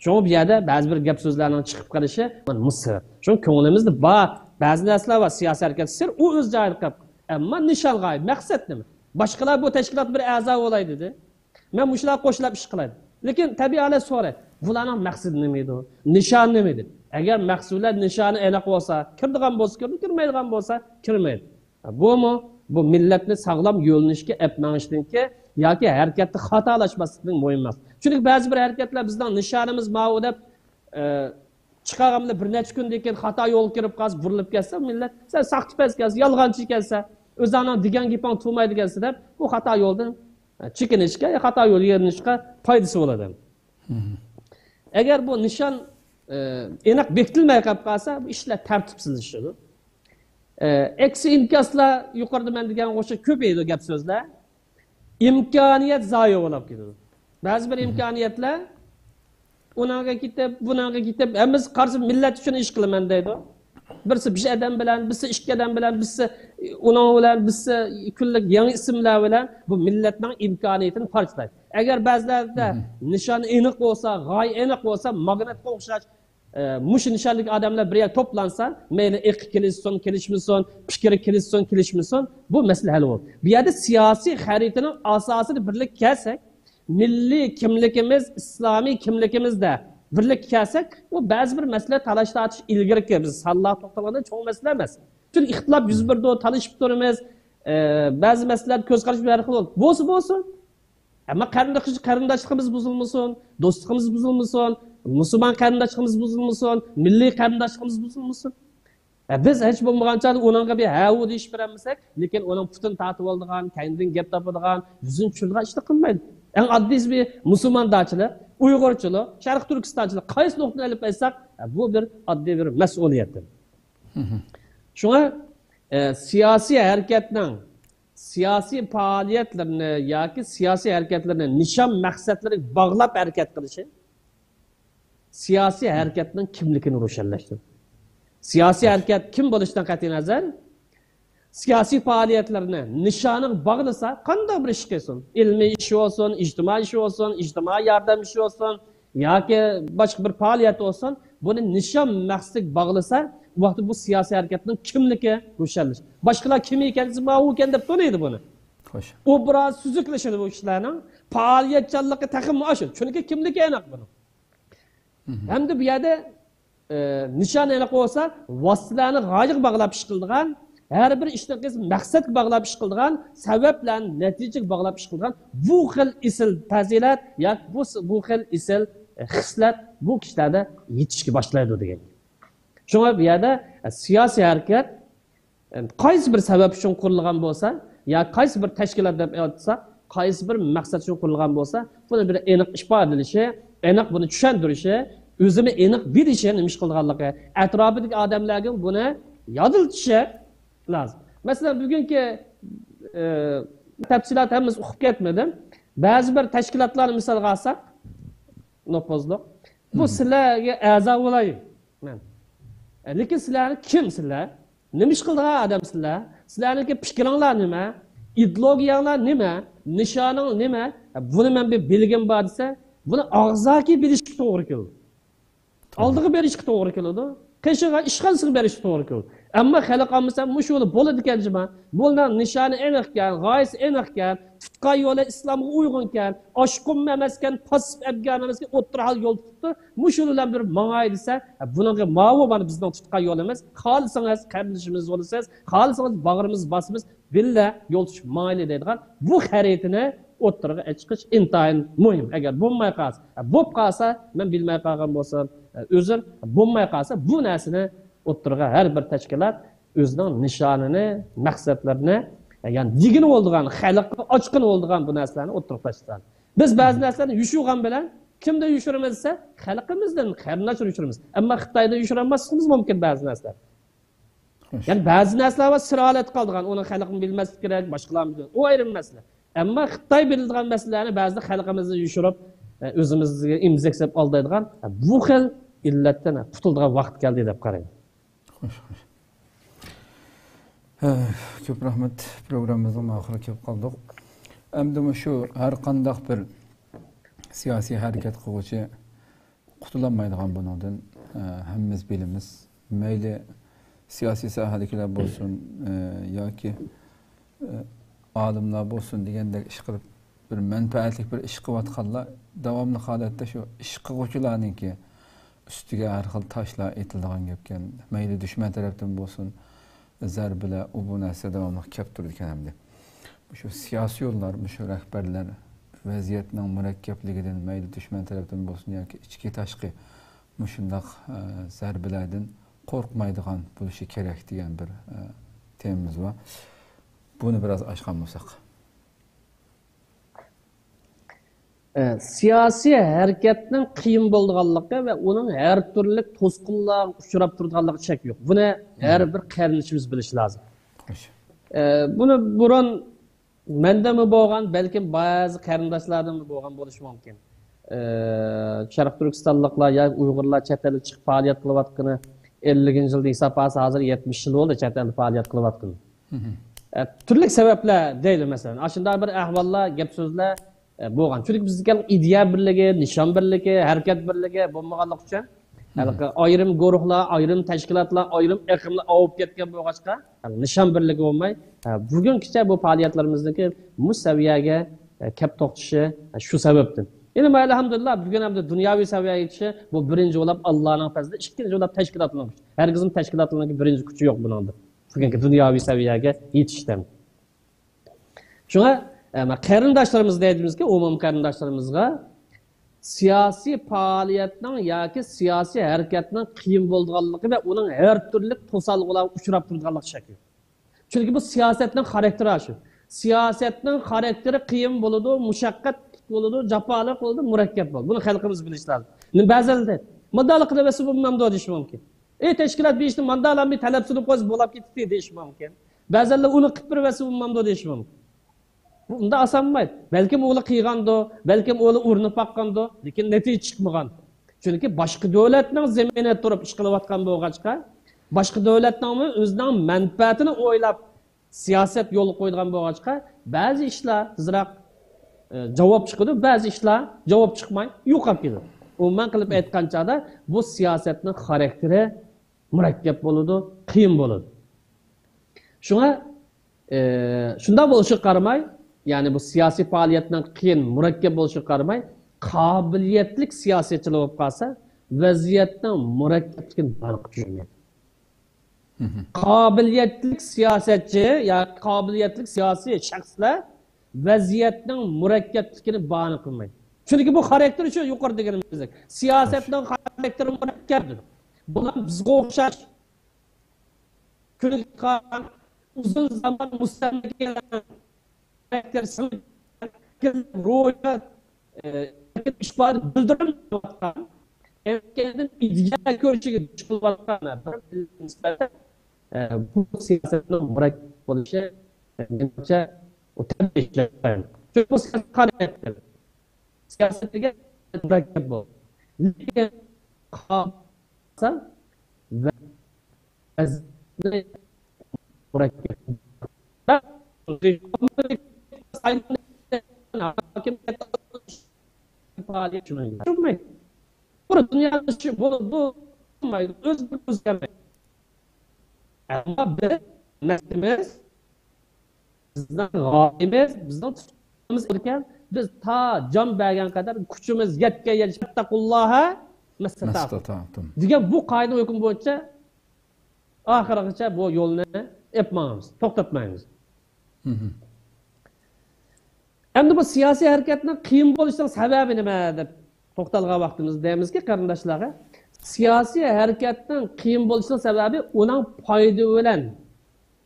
شۇڭا بۇ يەردە بەزى بىر گەپ سۆزلەرنىڭ چىقىپ قېلىشى مانا مۇشۇ سەۋەب. شۇڭا كۆڭلىمىزدە بار، بەزى نەرسىلەر بار، سىياسىي ھەرىكەت سىر، ئۇ ئۆز جايىدا قېلىپ، ئەمما نىشان، غايە، مەقسەت نېمە؟ باشقىلار بۇ تەشكىلاتقا بىر ئەزا بولاي دېدى. مەن مۇشۇلار قوشۇلاپ ئىش قىلاي. لېكىن تەبىئىي ھالەت سوراي، بۇلارنىڭ مەقسىتى نېمە ئىدى؟ نىشانى نېمە ئىدى؟ ئەگەر مەقسەت بىلەن نىشانى ئېنىق بولسا، كىرىدىغان بولسا كىرىدۇ، كىرمەيدىغان بولسا كىرمەيدۇ. بۇمۇ بۇ مىللەتنى ساغلام يۆنىلىشكە ئەپ مېڭىشتىنكى ياكى ھەرىكەتتە خاتالاشماسلىقنىڭ مۇھىم مەقسىتى. چۈنكى بەزى بىر ھەرىكەتلەر بىزنىڭ نىشانىمىز ماۋۇ دەپ، ئە، چىقارغان بىلەن بىر نەچچە كۈندىن كېيىن خاتا يولغا كىرىپ قالسا، بۇرۇلۇپ كەتسە، مىللەت، سەن ساختىپەز ئىكەنسەن، يالغانچى ئىكەنسەن، ئۆزۈڭنىڭ دېگەن گېپىڭ تۇرمايدىكەن دەپ، بۇ خاتا يولدىن، ئە، چېكىنىشكە، خاتا يولغا يېرىنىشكە پايدىسى بولىدۇ. ئەگەر بۇ نىشان، ئە، ئېنىق بېكىتىلمەي قېلىپ قالسا، بۇ ئىشلار تەرتىپسىزلىشىدۇ. ئە، ئەكسى ئىنكاسلار يۇقىرىدا مەن دېگەنگە ئوخشاش كۆپىيىدۇ گەپ سۆزلەر. ئىمكانىيەت زايە بولۇپ كېتىدۇ. بەزى بىر ئىمكانىيەتلەر ئۇنىڭغا كېتىپ، بۇنىڭغا كېتىپ، ھەممىسى قارىسا مىللەت ئۈچۈن ئىش قىلىمەن دەيدۇ. بىرسى بىر ئادەم بىلەن، بىرسى ئىككى ئادەم بىلەن، بىرسى ئۇنىڭ بىلەن، بىرسى كۈنلۈك يېڭى ئىسىملار بىلەن بۇ مىللەتنىڭ ئىمكانىيىتىنى پارچىلايدۇ. ئەگەر بەزىلەردە نىشان ئېنىق بولسا، غايە ئېنىق بولسا، ماگنىتقا ئوخشاش ئە، مۇشۇ نىشاندىكى ئادەملەر بىر يەرگە توپلانسا، مەيلى ئېقى كېلىشسۇن، كېلىشمىسۇن، پىكرى كېلىشسۇن، كېلىشمىسۇن، بۇ مەسىلە ھەل بولدى. بۇ يەردە سىياسىي خەرىتىنىڭ ئاساسىدا بىرلىككە كەلسەك، مىللىي كىملىكىمىز، ئىسلامىي كىملىكىمىزدە بىرلىككە كەلسەك، بۇ بەزى بىر مەسىلە تالاش تارتىش ئىلگىرىكى، بىز سانلار توختالغاندا چوڭ مەسىلە ئەمەس. پۈتۈن ئىختىلاپ يۈز بېرىدۇ، تالىشىپ تۇرىمىز. ئە، بەزى مەسىلىلەردە كۆز قارىشىمىز ھەر خىل بولىدۇ. بولسا بولسۇن. ئەمما قېرىنداش-، قېرىنداشلىقىمىز بۇزۇلمىسۇن، دوستلۇقىمىز بۇزۇلمىسۇن، مۇسۇلمان قېرىنداشلىقىمىز بۇزۇلمىسۇن، مىللىي قېرىنداشلىقىمىز بۇزۇلمىسۇن. ئە، بىز ھېچ بولمىغان چاغدا ئۇنىڭغا بىر ھە-ھۇ دېيىشىپ بېرەلمىسەك، لېكىن ئۇنىڭ پۇتىنى تارتىۋالىدىغان، كەينىدىن گەپ تاپىدىغان، يۈزىنى چۈشۈرىدىغان ئىشنى قىلمايدۇ. ئەڭ ئاددىيسى بىر مۇسۇلماندارچىلىق، ئۇيغۇرچىلىق، شەرقىي تۈركىستانچىلىق، قايسى نۇقتىدىن ئېلىپ ئېيتساق، ئە، بۇ بىر ئاددىي بىر مەسئۇلىيەت. شۇڭا، ئە، سىياسىي ھەرىكەتنىڭ سىياسىي پائالىيەتلىرىنى ياكى سىياسىي ھەرىكەتلىرىنى نىشان مەقسەتلىرىگە باغلاپ ھەرىكەت قىلىشى سىياسىي ھەرىكەتنىڭ كىملىكىنى روشەنلەشتۈرىدۇ. سىياسىي ھەرىكەت كىم بولۇشىدىن قەتئىينەزەر، سىياسىي پائالىيەتلىرىنى نىشانىغا باغلىسا، قانداق بىر ئىش قىلسۇن، ئىلمىي ئىش بولسۇن، ئىجتىمائىي ئىش بولسۇن، ئىجتىمائىي ياردەم ئىشى بولسۇن، ياكى باشقا بىر پائالىيەت بولسۇن، بۇنى نىشان مەقسىتىگە باغلىسا، ئۇ ۋاقىتتا بۇ سىياسىي ھەرىكەتنىڭ كىملىكى روشەنلىشىدۇ. باشقىلار كىم ئىكەن دېسە، ماۋۇ ئىكەن دەپ تونۇيدۇ بۇنى. خوش. ئوبراز سۈزۈكلىشىدۇ بۇ كىشىلەرنىڭ. پائالىيەتچانلىقى تېخىمۇ ئاشىدۇ. چۈنكى كىملىكى ئېنىق بۇنىڭ. ھەمدە بۇ يەردە، ئە، نىشان ئېنىق بولسا، ۋاسىتىلەرنى غايىگە باغلاپ ئىش قىلىدىغان، ھەر بىر ئىشنى قىلسا مەقسەتكە باغلاپ ئىش قىلىدىغان، سەۋەب بىلەن نەتىجىگە باغلاپ ئىش قىلىدىغان بۇ خىل ئېسىل پەزىلەت ياكى بۇ، بۇ خىل ئېسىل، ئە، خىسلەت بۇ كىشىلەردە يېتىشكە باشلايدۇ دېگەن. شۇڭا بۇ يەردە، ئە، سىياسىي ھەرىكەت، ئە، قايسى بىر سەۋەب ئۈچۈن قۇرۇلغان بولسا، يا قايسى بىر تەشكىلات دەپ ئاتىسا، قايسى بىر مەقسەت ئۈچۈن قۇرۇلغان بولسا، بۇنى بىر ئېنىق ئىپادىلىشى، ئېنىق بۇنى چۈشەندۈرۈشى، ئۆزىنى ئېنىق بىلىشى، نېمە ئىش قىلىدىغانلىقى، ئەتراپىدىكى ئادەملەرگە بۇنى يادلىتىشى لازىم. مەسىلەن، بۈگۈنكى، ئە، تەپسىلات ھەممىسى ئۇقۇپ كەتمىدىم. بەزى بىر تەشكىلاتلارنى مىسالغا ئالساق، نوپۇزلۇق. بۇ سىلەرگە ئەزا بولاي مەن. ئە، لېكىن سىلەر كىم سىلەر؟ نېمە ئىش قىلىدىغان ئادەم سىلەر؟ سىلەرنىڭكى پىكرىڭلار نېمە؟ ئىدېئولوگىيەڭلار نېمە؟ نىشانىڭ نېمە؟ ئە، بۇنى مەن بىر بىلگۈم بار دېسە، بۇنى ئاغزاكى بىلىشكە توغرا كېلىدۇ. ئالدىغا بېرىشكە توغرا كېلىدۇ. قېشىغا، ئىشخانىسىغا بېرىشكە توغرا كېلىدۇ. ئەمما خەلق ئاممىسى مۇشۇ يولدا بولىدىكەن جۇما، بۇنىڭ نىشانى ئېنىقكەن، غايىسى ئېنىقكەن، تۇتقان يولى ئىسلامغا ئۇيغۇنكەن، ئاشقۇنمۇ ئەمەسكەن، پاسسىپ ئەبگان ئەمەسكەن، ئوتتۇرا ھال يول تۇتۇپتۇ، مۇشۇ يول بىلەن بىر ماڭاي دېسە، بۇنىڭغا ماۋۇ مانا بىزنىڭ تۇتقان يولىمىز، خالىسىڭىز قېرىندىشىمىز بولىسىز، خالىسىڭىز باغرىمىز باسىمىز، بىللە يول تۇتۇشۇپ ماڭايلى دەيدىغان بۇ خەرىتىنى ئوتتۇرىغا چىقىش ئىنتايىن مۇھىم. ئەگەر بولماي قالسا، بولۇپ قالسا، مەن بىلمەي قالغان بولسام، ئۆزۈر، بولماي قالسا، بۇ نەرسىنى ئوتتۇرىغا ھەر بىر تەشكىلات ئۆزىنىڭ نىشانىنى، مەقسەتلىرىنى، يەنى دېگىنى بولىدىغان، خەلققە ئاچقىنى بولىدىغان بۇ نەرسىلەرنى ئوتتۇرىغا تاشلىسا. بىز بەزى نەرسىلەرنى يوشۇرغان بىلەن كىمدىن يوشۇرىمىز دېسە، خەلقىمىزدىن، قېرىنداشلار يوشۇرىمىز. ئەمما خىتايدىن يوشۇرالماسلىقىمىز مۇمكىن بەزى نەرسىلەر. يەنى بەزى نەرسىلەر بار، سىر ھالەتتە قالىدىغان، ئۇنىڭ خەلقىمۇ بىلمەسلىكى كېرەك، باشقىلارمۇ بىلىدۇ. ئۇ ئايرىم مەسىلە. ئەمما خىتاي بىلىدىغان مەسىلىلەرنى بەزىدە خەلقىمىزدىن يوشۇرۇپ، ئۆزىمىزگە ئىمزەك سېلىپ ئالدايدىغان بۇ خىل ئىللەتتىن قۇتۇلىدىغان ۋاقىت كەلدى دەپ قارايمەن. خوش، خوش. ھە، كۆپ رەھمەت. پروگراممىمىزنىڭ ئاخىرىغا كېلىپ قالدۇق. ئەمدى مۇشۇ ھەر قانداق بىر سىياسىي ھەرىكەت قىلغۇچى قۇتۇلالمايدىغان بۇنىڭدىن، ئە، ھەممىمىز بىلىمىز. مەيلى سىياسىي ساھەدىكىلەر بولسۇن، ئە، ياكى، ئە، ئالىملار بولسۇن دېگەندەك ئىش قىلىپ، بىر مەنپەئەتلىك بىر ئىش قىلىۋاتقانلار داۋاملىق ھالەتتە شۇ ئىش قىلغۇچىلارنىڭكى ئۈستىگە ھەر خىل تاشلار ئېتىلىدىغان گەپكەن. مەيلى دۈشمەن تەرەپتىن بولسۇن، زەربىلەر، ئۇ بۇ نەرسە داۋاملىق كەپ تۇرىدىكەن ئەمدى. مۇشۇ سىياسىيونلار، مۇشۇ رەھبەرلەر ۋەزىيەتنىڭ مۇرەككەپلىكىدىن، مەيلى دۈشمەن تەرەپتىن بولسۇن ياكى ئىچكى، تاشقى مۇشۇنداق، ئە، زەربىلەردىن قورقمايدىغان بولۇشى كېرەك دېگەن بىر، ئە، تېمىمىز بار. بۇنى بىراز ئاچقان بولساق. سىياسىي ھەرىكەتنىڭ قىيىن بولىدىغانلىقى ۋە ئۇنىڭ ھەر تۈرلۈك توسقۇنلارغا ئۇچراپ تۇرىدىغانلىقىغا شەك يوق. بۇنى ھەر بىر قېرىندىشىمىز بىلىشى لازىم. بۇنى بۇرۇن مەندىمۇ بولغان، بەلكىم بەزى قېرىنداشلاردىمۇ بولغان بولۇشى مۇمكىن. شەرقىي تۈركىستانلىقلار يا ئۇيغۇرلار چەت ئەلدە چىقىپ پائالىيەت قىلىۋاتقىنى، ئەللىكىنچى يىلدا ھېساب ئالسا، ھازىر يەتمىش يىل بولدى چەت ئەلدە پائالىيەت قىلىۋاتقىنى. تۈرلۈك سەۋەبلەر دەيلى، مەسىلەن، ئاشۇنداق بىر ئەھۋاللار، گەپ سۆزلەر بولغان. چۈنكى بىزدىكى ئىدىيە بىرلىكى، نىشان بىرلىكى، ھەرىكەت بىرلىكى بولمىغانلىقى ئۈچۈن، ھېلىقى ئايرىم گۇرۇھلار، ئايرىم تەشكىلاتلار، ئايرىم ئېقىملار ئاۋۇپ كەتكەن بولغاچقا، نىشان بىرلىكى بولماي، بۈگۈنگىچە بۇ پائالىيەتلىرىمىزنىڭكى مۇشۇ سەۋىيەگە كەپ توختىشى شۇ سەۋەبتىن. ئەمما ئەلھەمدۇلىللا، بۈگۈن ئەمدى دۇنياۋى سەۋىيەگە يېتىشى، بۇ بىرىنچى بولۇپ ئاللانىڭ پەزلى، ئىككىنچى بولۇپ تەشكىلاتلارنىڭ كۈچى. ھەرگىزمۇ تەشكىلاتلارنىڭكى بىرىنچى كۈچى يوق بۇنىڭدا. بۈگۈنكى دۇنياۋى سەۋىيەگە يېتىشتە. شۇڭا، ئە، مانا قېرىنداشلىرىمىزغا دەيدىمىزكى، ئومۇمىي قېرىنداشلىرىمىزغا سىياسىي پائالىيەتنىڭ ياكى سىياسىي ھەرىكەتنىڭ قىيىن بولىدىغانلىقى ۋە ئۇنىڭ ھەر تۈرلۈك توسالغۇلارغا ئۇچراپ تۇرىدىغانلىقى شەك يوق. چۈنكى بۇ سىياسەتنىڭ خاراكتېرى شۇ. سىياسەتنىڭ خاراكتېرى قىيىن بولىدۇ، مۇشەققەتلىك بولىدۇ، جاپالىق بولىدۇ، مۇرەككەپ بولىدۇ. بۇنى خەلقىمىز بىلىشى لازىم. بەزىلەر مۇنداقلا قىلىۋەتسە بولمامدۇ دېيىشى مۇمكىن. ئەي، تەشكىلات بېشىدىن ماندالا بىر تەلەپ سۇنۇپ قويسا بولاپ كېتىتتى دېيىشى مۇمكىن. بەزىلەر ئۇنى قىلىپ بېرىۋەتسە بولمامدۇ دېيىشى مۇمكىن. بۇ ئۇنداق ئاسان بولمايدۇ. بەلكىم ئۇلار قىلغاندۇ، بەلكىم ئۇلار ئۇرۇنۇپ باققاندۇ، لېكىن نەتىجە چىقمىغان. چۈنكى باشقا دۆلەتنىڭ زېمىنىدا تۇرۇپ ئىش قىلىۋاتقان بولغاچقا، باشقا دۆلەتنىڭمۇ ئۆزىنىڭ مەنپەئەتىنى ئويلاپ سىياسەت يولغا قويىدىغان بولغاچقا، بەزى ئىشلار تېزراق، ئە، جاۋاب چىقىدۇ، بەزى ئىشلار جاۋاب چىقماي يوقاپ كېتىدۇ. ئومۇمەن قىلىپ ئېيتقان چاغدا، بۇ سىياسەتنىڭ خاراكتېرى مۇرەككەپ بولىدۇ، قىيىن بولىدۇ. شۇڭا، ئە، شۇنداق بولۇشىغا قارىماي، يەنى بۇ سىياسىي پائالىيەتنىڭ قىيىن، مۇرەككەپ بولۇشىغا قارىماي، قابىلىيەتلىك سىياسەتچىلەر بولۇپ قالسا، ۋەزىيەتنىڭ مۇرەككەپلىكىنى بارلىققا چۈشۈرمەيدۇ. قابىلىيەتلىك سىياسەتچى ياكى قابىلىيەتلىك سىياسىي شەخسلەر ۋەزىيەتنىڭ مۇرەككەپلىكىنى باھانە قىلمايدۇ. چۈنكى بۇ خاراكتېرى شۇ يۇقىرىدا دېگىنىمىزدەك. سىياسەتنىڭ خاراكتېرى مۇرەككەپتۇر. بۇلار بىزگە ئوخشاش كۈنگە قارىغان ئۇزۇن زامان مۇستەملىكە روھىيەت، ئىپادە بىلدۈرۈلمەيۋاتقان، ئەمەلىيەتتىن ئىدىيە كۆرۈشىگە دۇچ كېلىۋاتقان بىر مىللەتكە نىسبەتەن، بۇ سىياسەتنىڭ مۇرەككەپ بولۇشى، مېنىڭچە، ئۇ تەبىئىي ئىشلار. چۈنكى بۇ سىياسەت خاراكتېر. سىياسەت دېگەن مۇرەككەپ بولىدۇ. لېكىن قالسا ۋەزىيەتنى مۇرەككەپ. بۇ دۇنيانىڭ ئىشى، بۇ، بۇ ئويلىمايدۇ، ئۆزگىرىپ ئۆزگەرمەيدۇ. ئەمما بىز مەقسىتىمىز، بىزنىڭ غايىمىز، بىزنىڭ تۇتقىنىمىز ئىكەن، بىز تا جان بەرگەن قەدەر، كۈچىمىز يەتكەن يەرگىچە، فەتتەقۇللاھە مەستەتەئتۇم دېگەن بۇ قائىدە ھۆكمى بويىچە ئاخىرغىچە بۇ يولنى ئېلىپ ماڭىمىز، توختاتمايمىز. ئەمدى بۇ سىياسىي ھەرىكەتنىڭ قىيىن بولۇشىنىڭ سەۋەبى نېمە دەپ توختالغان ۋاقتىمىزدا دەيمىزكى، قېرىنداشلارغا، سىياسىي ھەرىكەتنىڭ قىيىن بولۇشىنىڭ سەۋەبى ئۇنىڭ پايدا بىلەن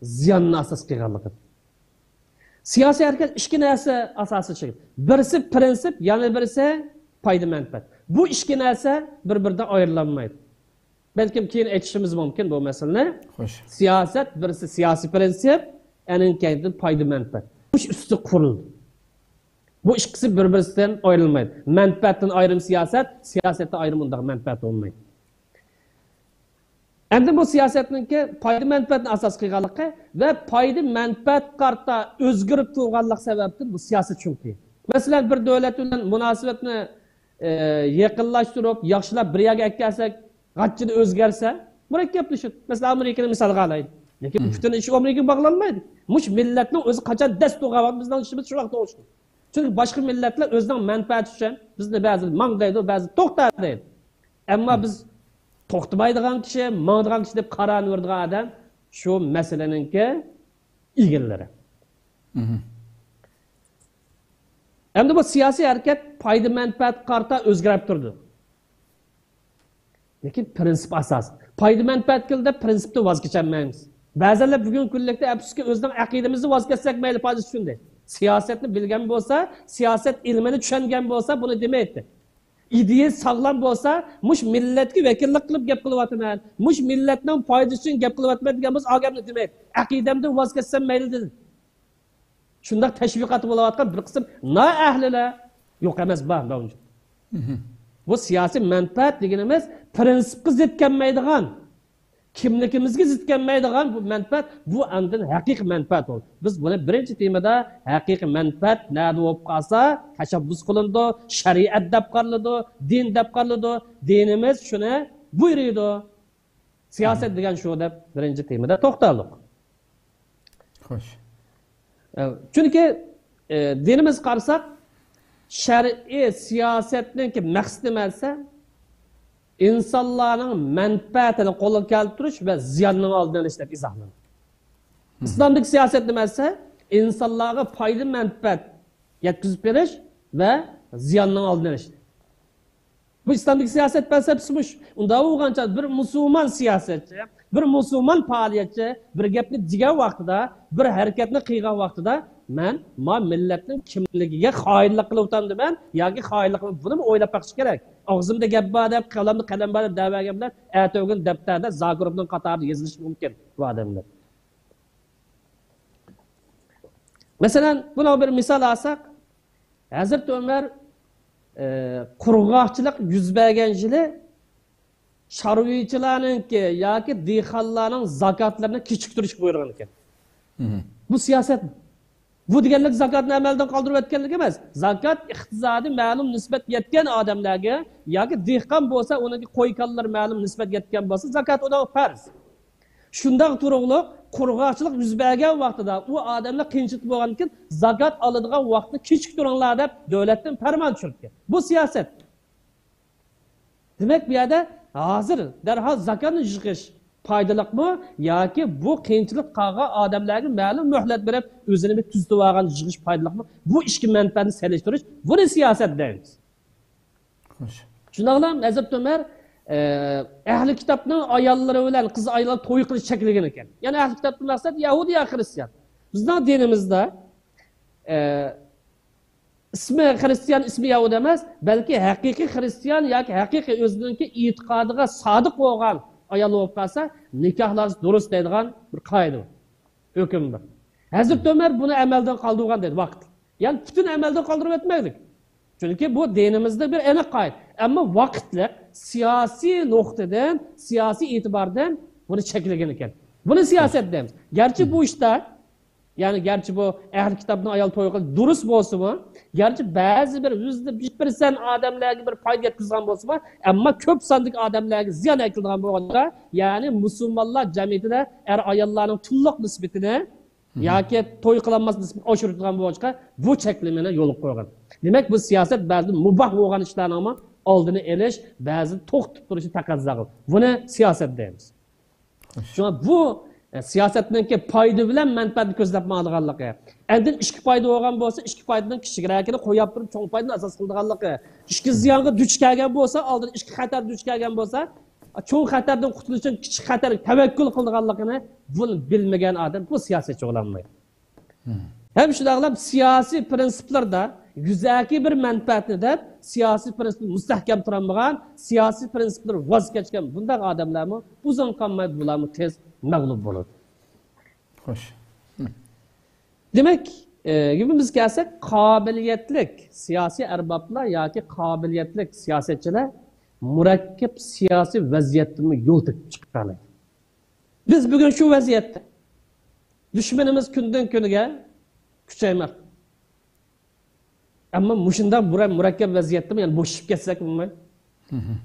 زىياننى ئاساس قىلغانلىقى. سىياسىي ھەرىكەت ئىككى نەرسە ئاساسىي چىقىدۇ. بىرسى پىرىنسىپ، يەنە بىرسى پايدا مەنپەئەت. بۇ ئىككى نەرسە بىر-بىرىدىن ئايرىلالمايدۇ. بەلكىم كېيىن ئېيتىشىمىز مۇمكىن بۇ مەسىلىنى. خوش. سىياسەت، بىرسى سىياسىي پىرىنسىپ، ئەنىڭ كەينىدىن پايدا مەنپەئەت. مۇشۇ ئۈستى قۇرۇلدى. بۇ ئىككىسى بىر-بىرسىدىن ئايرىلمايدۇ. مەنپەئەتتىن ئايرىم سىياسەت، سىياسەتتىن ئايرىم ئۇنداق مەنپەئەت بولمايدۇ. ئەمدى بۇ سىياسەتنىڭكى پايدا مەنپەئەتنى ئاساس قىلغانلىقى ۋە پايدا مەنپەئەتكە قارىتا ئۆزگىرىپ تۇرغانلىق سەۋەبتىن بۇ سىياسەت چوڭقۇر. مەسىلەن، بىر دۆلەت بىلەن مۇناسىۋەتنى، ئە، يېقىنلاشتۇرۇپ، ياخشىلاپ بىر يەرگە ئەكەلسەك، غاچچىدە ئۆزگەرسە، مۇرەككەپلىشىدۇ. مەسىلەن، ئامېرىكىنى مىسالغا ئالايلى. لېكىن پۈتۈن ئىش ئامېرىكىغا باغلانمايدۇ. مۇشۇ مىللەتنىڭ ئۆزى قاچان دەس تۇرغان ۋاقىت بىزنىڭ ئىشىمىز شۇ ۋاقىتتا ئوخشىدى. چۈنكى باشقا مىللەتلەر ئۆزىنىڭ مەنپەئەتى ئۈچۈن بىزنى بەزىدە ماڭ دەيدۇ، بەزىدە توختا دەيدۇ. ئەمما بىز توختىمايدىغان كىشى، ماڭىدىغان كىشى دەپ قارارنى بېرىدىغان ئادەم شۇ مەسىلىنىڭكى ئىگىلىرى. ئەمدى بۇ سىياسىي ھەرىكەت پايدا مەنپەئەتكە قارىتا ئۆزگىرىپ تۇرىدۇ. لېكىن پىرىنسىپ ئاساس. پايدا مەنپەئەت كېلىدۇ دەپ پىرىنسىپتىن ۋاز كېچەلمەيمىز. بەزىلەر بۈگۈنكى كۈنلۈكتە ئەپسۇسكى ئۆزىنىڭ ئەقىدىمىزدىن ۋاز كەچسەك مەيلى، پايدىسى شۇنداق. سىياسەتنى بىلگەن بولسا، سىياسەت ئىلمىنى چۈشەنگەن بولسا بۇنى دېمەيتتى. ئىدىيەسى ساغلام بولسا، مۇشۇ مىللەتكە ۋەكىللىك قىلىپ گەپ قىلىۋاتىمەن، مۇشۇ مىللەتنىڭ پايدىسى ئۈچۈن گەپ قىلىۋاتىمەن دېگەن بولسا، ئا گەپنى دېمەيتتى. ئەقىدەمدىن ۋاز كەچسەم مەيلى دېدى. شۇنداق تەشۋىقاتى بولۇۋاتقان بىر قىسىم نائەھلىلەر يوق ئەمەس، بار، مەۋجۇت. بۇ سىياسىي مەنپەئەت دېگىنىمىز پىرىنسىپقا زىت كەلمەيدىغان، كىملىكىمىزگە زىت كەلمەيدىغان بۇ مەنپەئەت، بۇ ئاندىن ھەقىقىي مەنپەئەت بولىدۇ. بىز بۇنى بىرىنچى تېمىدا ھەقىقىي مەنپەئەت نەدە بولۇپ قالسا تەشەببۇس قىلىنىدۇ، شەرىئەت دەپ قارىلىدۇ، دىن دەپ قارىلىدۇ، دىنىمىز شۇنى بۇيرۇيدۇ. سىياسەت دېگەن شۇ دەپ بىرىنچى تېمىدا توختالدۇق. خوش. ئە، چۈنكى، ئە، دىنىمىزغا قارىساق، شەرئىي سىياسەتنىڭكى مەقسىتى نېمە دېسە، ئىنسانلارنىڭ مەنپەئەتىنى قولغا كەلتۈرۈش ۋە زىياننىڭ ئالدىنى ئېلىش دەپ ئىزاھلىنىدۇ. ئىسلامدىكى سىياسەت نېمە دېسە، ئىنسانلارغا پايدا مەنپەئەت يەتكۈزۈپ بېرىش ۋە زىياننىڭ ئالدىنى ئېلىش. بۇ ئىسلامدىكى سىياسەت پەلسەپىسىمۇ شۇ. ئۇنداق بولغانچە بىر مۇسۇلمان سىياسەتچى، بىر مۇسۇلمان پائالىيەتچى بىر گەپنى دېگەن ۋاقتىدا، بىر ھەرىكەتنى قىلغان ۋاقتىدا، مەن ما مىللەتنىڭ كىملىكىگە خائىنلىق قىلىۋاتامدىمەن ياكى خائىنلىق قىلىپ، بۇنىمۇ ئويلاپ بېقىش كېرەك. ئاغزىمدا گەپ بار دەپ، قەلەمدە قەلەم بار دەپ دەۋەرگەن بىلەن ئەتىگۈن دەپتەردە زاكىروفنىڭ قاتارىدا يېزىلىشى مۇمكىن بۇ ئادەملەر. مەسىلەن، بۇنىڭ بىر مىسال ئالساق، ھەزرىتى ئۆمەر، ئە، قۇرغاقچىلىق يۈز بەرگەن يىلى چارۋىچىلارنىڭكى ياكى دېھقانلارنىڭ زاكاتلىرىنى كېچىكتۈرۈشكە بۇيرۇغان ئىكەن. بۇ سىياسەت. بۇ دېگەنلىك زاكاتنى ئەمەلدىن قالدۇرۇۋەتكەنلىك ئەمەس. زاكات ئىقتىسادى مەلۇم نىسبەت يەتكەن ئادەملەرگە ياكى دېھقان بولسا، ئۇنىڭكى قوي-كالىلىرى مەلۇم نىسبەت يەتكەن بولسا، زاكات ئۇنىڭغا پەرز. شۇنداق تۇرۇقلۇق قۇرغاقچىلىق يۈز بەرگەن ۋاقتىدا ئۇ ئادەملەر قىيىنچىلىقتا بولغاندىكىن زاكات ئالىدىغان ۋاقىتنى كېچىكتۈرۈڭلار دەپ دۆلەتتىن پەرمان چۈشۈرۈپتىكەن. بۇ سىياسەت. دېمەك، بۇ يەردە ھازىر دەرھال زاكاتنى يىغىش پايدىلىقمۇ ياكى بۇ قىيىنچىلىق قالغان ئادەملەرگە مەلۇم مۆھلەت بېرىپ ئۆزىنى بىر تۈزىتىۋالغان يىغىش پايدىلىقمۇ؟ بۇ ئىككى مەنپەئەتنى سېلىشتۇرۇش، بۇنى سىياسەت دەيمىز. خوش. شۇنداقلا ھەزرىتى ئۆمەر، ئە، ئەھلى كىتابنىڭ ئاياللىرى بىلەن قىز ئاياللار توي قىلىش چەكلىگەن ئىكەن. يەنى ئەھلى كىتابتىن مەقسەت يەھۇدىي يا خرىستىيان. بىزنىڭ دىنىمىزدا، ئە، ئىسمى خرىستىيان، ئىسمى يەھۇدىي ئەمەس، بەلكى ھەقىقىي خرىستىيان ياكى ھەقىقىي ئۆزىنىڭكى ئېتىقادىغا سادىق بولغان ئايال بولۇپ قالسا، نىكاھلانسا دۇرۇس دەيدىغان بىر قائىدە بار. ھۆكۈم بار. ھەزرىتى ئۆمەر بۇنى ئەمەلدىن قالدۇرغان دەيدۇ، ۋاقىت. يەنى پۈتۈن ئەمەلدىن قالدۇرۇپ ئۆتمەيلىك. چۈنكى بۇ دىنىمىزدا بىر ئېنىق قائىدە. ئەمما ۋاقىتلىق، سىياسىي نۇقتىدىن، سىياسىي ئېتىباردىن بۇنى چەكلىگەن ئىكەن. بۇنى سىياسەت دەيمىز. گەرچە بۇ ئىشتا يەنى گەرچە بۇ ئەھلى كىتابنىڭ ئايال توي قىلىش دۇرۇس بولسىمۇ، گەرچە بەزى بىر يۈزدە بىر پىرسەنت ئادەملەرگە بىر پايدا يەتكۈزگەن بولسىمۇ، ئەمما كۆپ ساندىكى ئادەملەرگە زىيان ئەكېلىدىغان بولغاچقا، يەنى مۇسۇلمانلار جەمئىيىتىدە ئەر ئاياللارنىڭ تۇللۇق نىسبىتىنى ياكى توي قىلالماس نىسبىتىنى ئاشۇرىدىغان بولغاچقا، بۇ چەكلىمىنى يولغا قويغان. دېمەك، بۇ سىياسەت بەزى مۇباھ بولغان ئىشلارنىڭمۇ ئالدىنى ئېلىش، بەزى توختىتىپ تۇرۇشنى تەقەززا قىلىدۇ. بۇنى سىياسەت دەيمىز. شۇڭا بۇ، ئە، سىياسەتنىڭكى پايدا بىلەن مەنپەئەتنى كۆزلەپ ماڭىدىغانلىقى. ئاندىن ئىككى پايدا بولغان بولسا، ئىككى پايدىنىڭ كىچىكرەكىنى قويۇپ تۇرۇپ، چوڭ پايدىنى ئاساس قىلىدىغانلىقى. ئىككى زىيانغا دۇچ كەلگەن بولسا، ئالدىن ئىككى خەتەر دۇچ كەلگەن بولسا، چوڭ خەتەردىن قۇتۇلۇش ئۈچۈن كىچىك خەتەرگە تەۋەككۈل قىلىدىغانلىقىنى بۇنى بىلمىگەن ئادەم بۇ سىياسەتچى بولالمايدۇ. ھەم شۇنداقلا سىياسىي پرىنسىپلاردا يۈزەكى بىر مەنپەئەتنى دەپ، سىياسىي پرىنسىپنى مۇستەھكەم تۇرالمىغان، سىياسىي پرىنسىپلىرى ۋاز كەچكەن بۇنداق ئادەملەرمۇ ئۇزۇن قالماي بۇلارمۇ تېز مەغلۇپ بولىدۇ. خوش. دېمەك، ئە، گېپىمىزگە كەلسەك، قابىلىيەتلىك سىياسىي ئەربابلار ياكى قابىلىيەتلىك سىياسەتچىلەر مۇرەككەپ سىياسىي ۋەزىيەتتىنمۇ يول تېپىپ چىقالايدۇ. بىز بۈگۈن شۇ ۋەزىيەتتە. دۈشمىنىمىز كۈندىن كۈنگە كۈچەيمەكتە. ئەمما مۇشۇنداق بىر مۇرەككەپ ۋەزىيەتتىمۇ يەنە بوشىشىپ كەتسەك بولمايدۇ.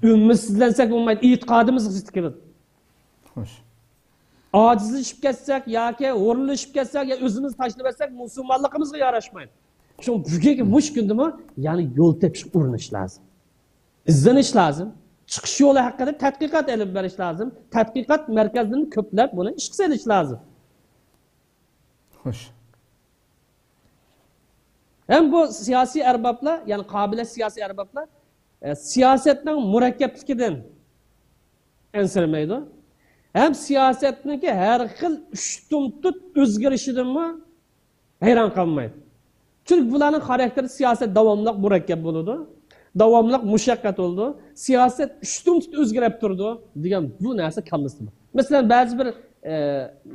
ئۈمىدسىزلەنسەك بولمايدۇ. ئېتىقادىمىز زىتقا كېلىدۇ. خوش. ئاجىزلىشىپ كەتسەك ياكى ھۇرۇنلىشىپ كەتسەك يا ئۆزىمىزنى تاشلىۋەتسەك مۇسۇلمانلىقىمىزغا ياراشمايدۇ. شۇڭا بۈگۈنكى مۇشۇ كۈندىمۇ يەنى يول تېپىشقا ئۇرۇنۇش لازىم. ئىزدىنىش لازىم. چىقىش يولى ھەققىدە تەتقىقات ئېلىپ بېرىش لازىم. تەتقىقات مەركەزلىرىنى كۆپلەپ بۇنى ئىشقا سېلىش لازىم. خوش. ھەم بۇ سىياسىي ئەربابلار، يەنى قابىلىيەت سىياسىي ئەربابلار، ئە، سىياسەتنىڭ مۇرەككەپلىكىدىن ئەنسىرىمەيدۇ. ھەم سىياسەتنىڭكى ھەر خىل ئۇشتۇمتۇت ئۆزگىرىشىدىنمۇ ھەيران قالمايدۇ. چۈنكى بۇلارنىڭ خاراكتېرى سىياسەت داۋاملىق مۇرەككەپ بولىدۇ، داۋاملىق مۇشەققەت بولىدۇ، سىياسەت ئۇشتۇمتۇت ئۆزگىرىپ تۇرىدۇ دېگەن بۇ نەرسە كاللىسىدا بار. مەسىلەن، بەزى بىر، ئە،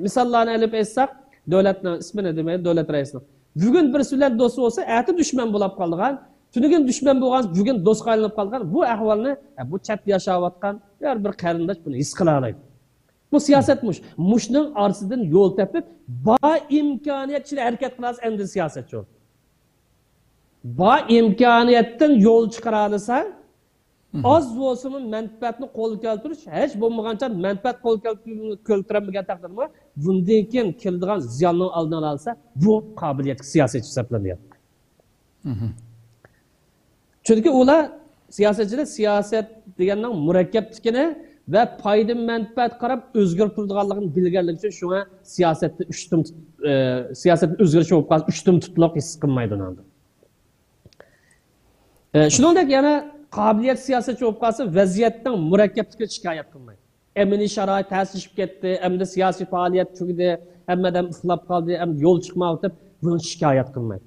مىساللارنى ئېلىپ ئېيتساق، دۆلەتنىڭ ئىسمىنى دېمەيلى، دۆلەت رەئىسىنىڭ. بۈگۈن بىرسى بىلەن دوست بولسا، ئەتە دۈشمەن بولاپ قالىدىغان، تۈنۈگۈن دۈشمەن بولغان، بۈگۈن دوستقا ئايلىنىپ قالىدىغان بۇ ئەھۋالنى، ئە، بۇ چەتتە ياشاۋاتقان ھەر بىر قېرىنداش بۇنى ھېس قىلالايدۇ. بۇ سىياسەت مۇش. مۇشنىڭ ئارىسىدىن يول تېپىپ، بار ئىمكانىيەت ئىچىدە ھەرىكەت قىلالىسا، ئەمدى سىياسەتچى بولدى. بار ئىمكانىيەتتىن يول چىقىرالىسا، ئاز بولسىمۇ مەنپەئەتنى قولغا كەلتۈرۈش، ھېچ بولمىغانچە مەنپەئەت قولغا كەلتۈرەلمىگەن تەقدىردىمۇ، بۇندىن كېيىن كېلىدىغان زىياننىڭ ئالدىنى ئالالىسا، بۇ قابىلىيەتلىك سىياسەتچى ھېسابلىنىدۇ. چۈنكى ئۇلار سىياسەتچىلەر سىياسەت دېگەننىڭ مۇرەككەپلىكىنى ۋە پايدا مەنپەئەت قاراپ ئۆزگىرىپ تۇرىدىغانلىقىنى بىلگەنلىكى ئۈچۈن شۇڭا سىياسەتنى ئۇشتۇم تۇت-، ئى، سىياسەتنى ئۆزگىرىش بولۇپ قالسا ئۇشتۇم تۇتلۇق ھېس قىلمايدۇ ئۇنىڭدا. ئى، شۇنىڭدەك يەنە قابىلىيەت سىياسەتچى بولۇپ قالسا ۋەزىيەتنىڭ مۇرەككەپلىكىنى شىكايەت قىلمايدۇ. ئەمەلىي شارائىت تەسلىشىپ كەتتى، ئەمدى سىياسىي پائالىيەت تۈگىدى، ھەممە ئادەم ئۇخلاپ قالدى، ئەمدى يول چىقمايۋاتىپ، بۇنى شىكايەت قىلمايدۇ.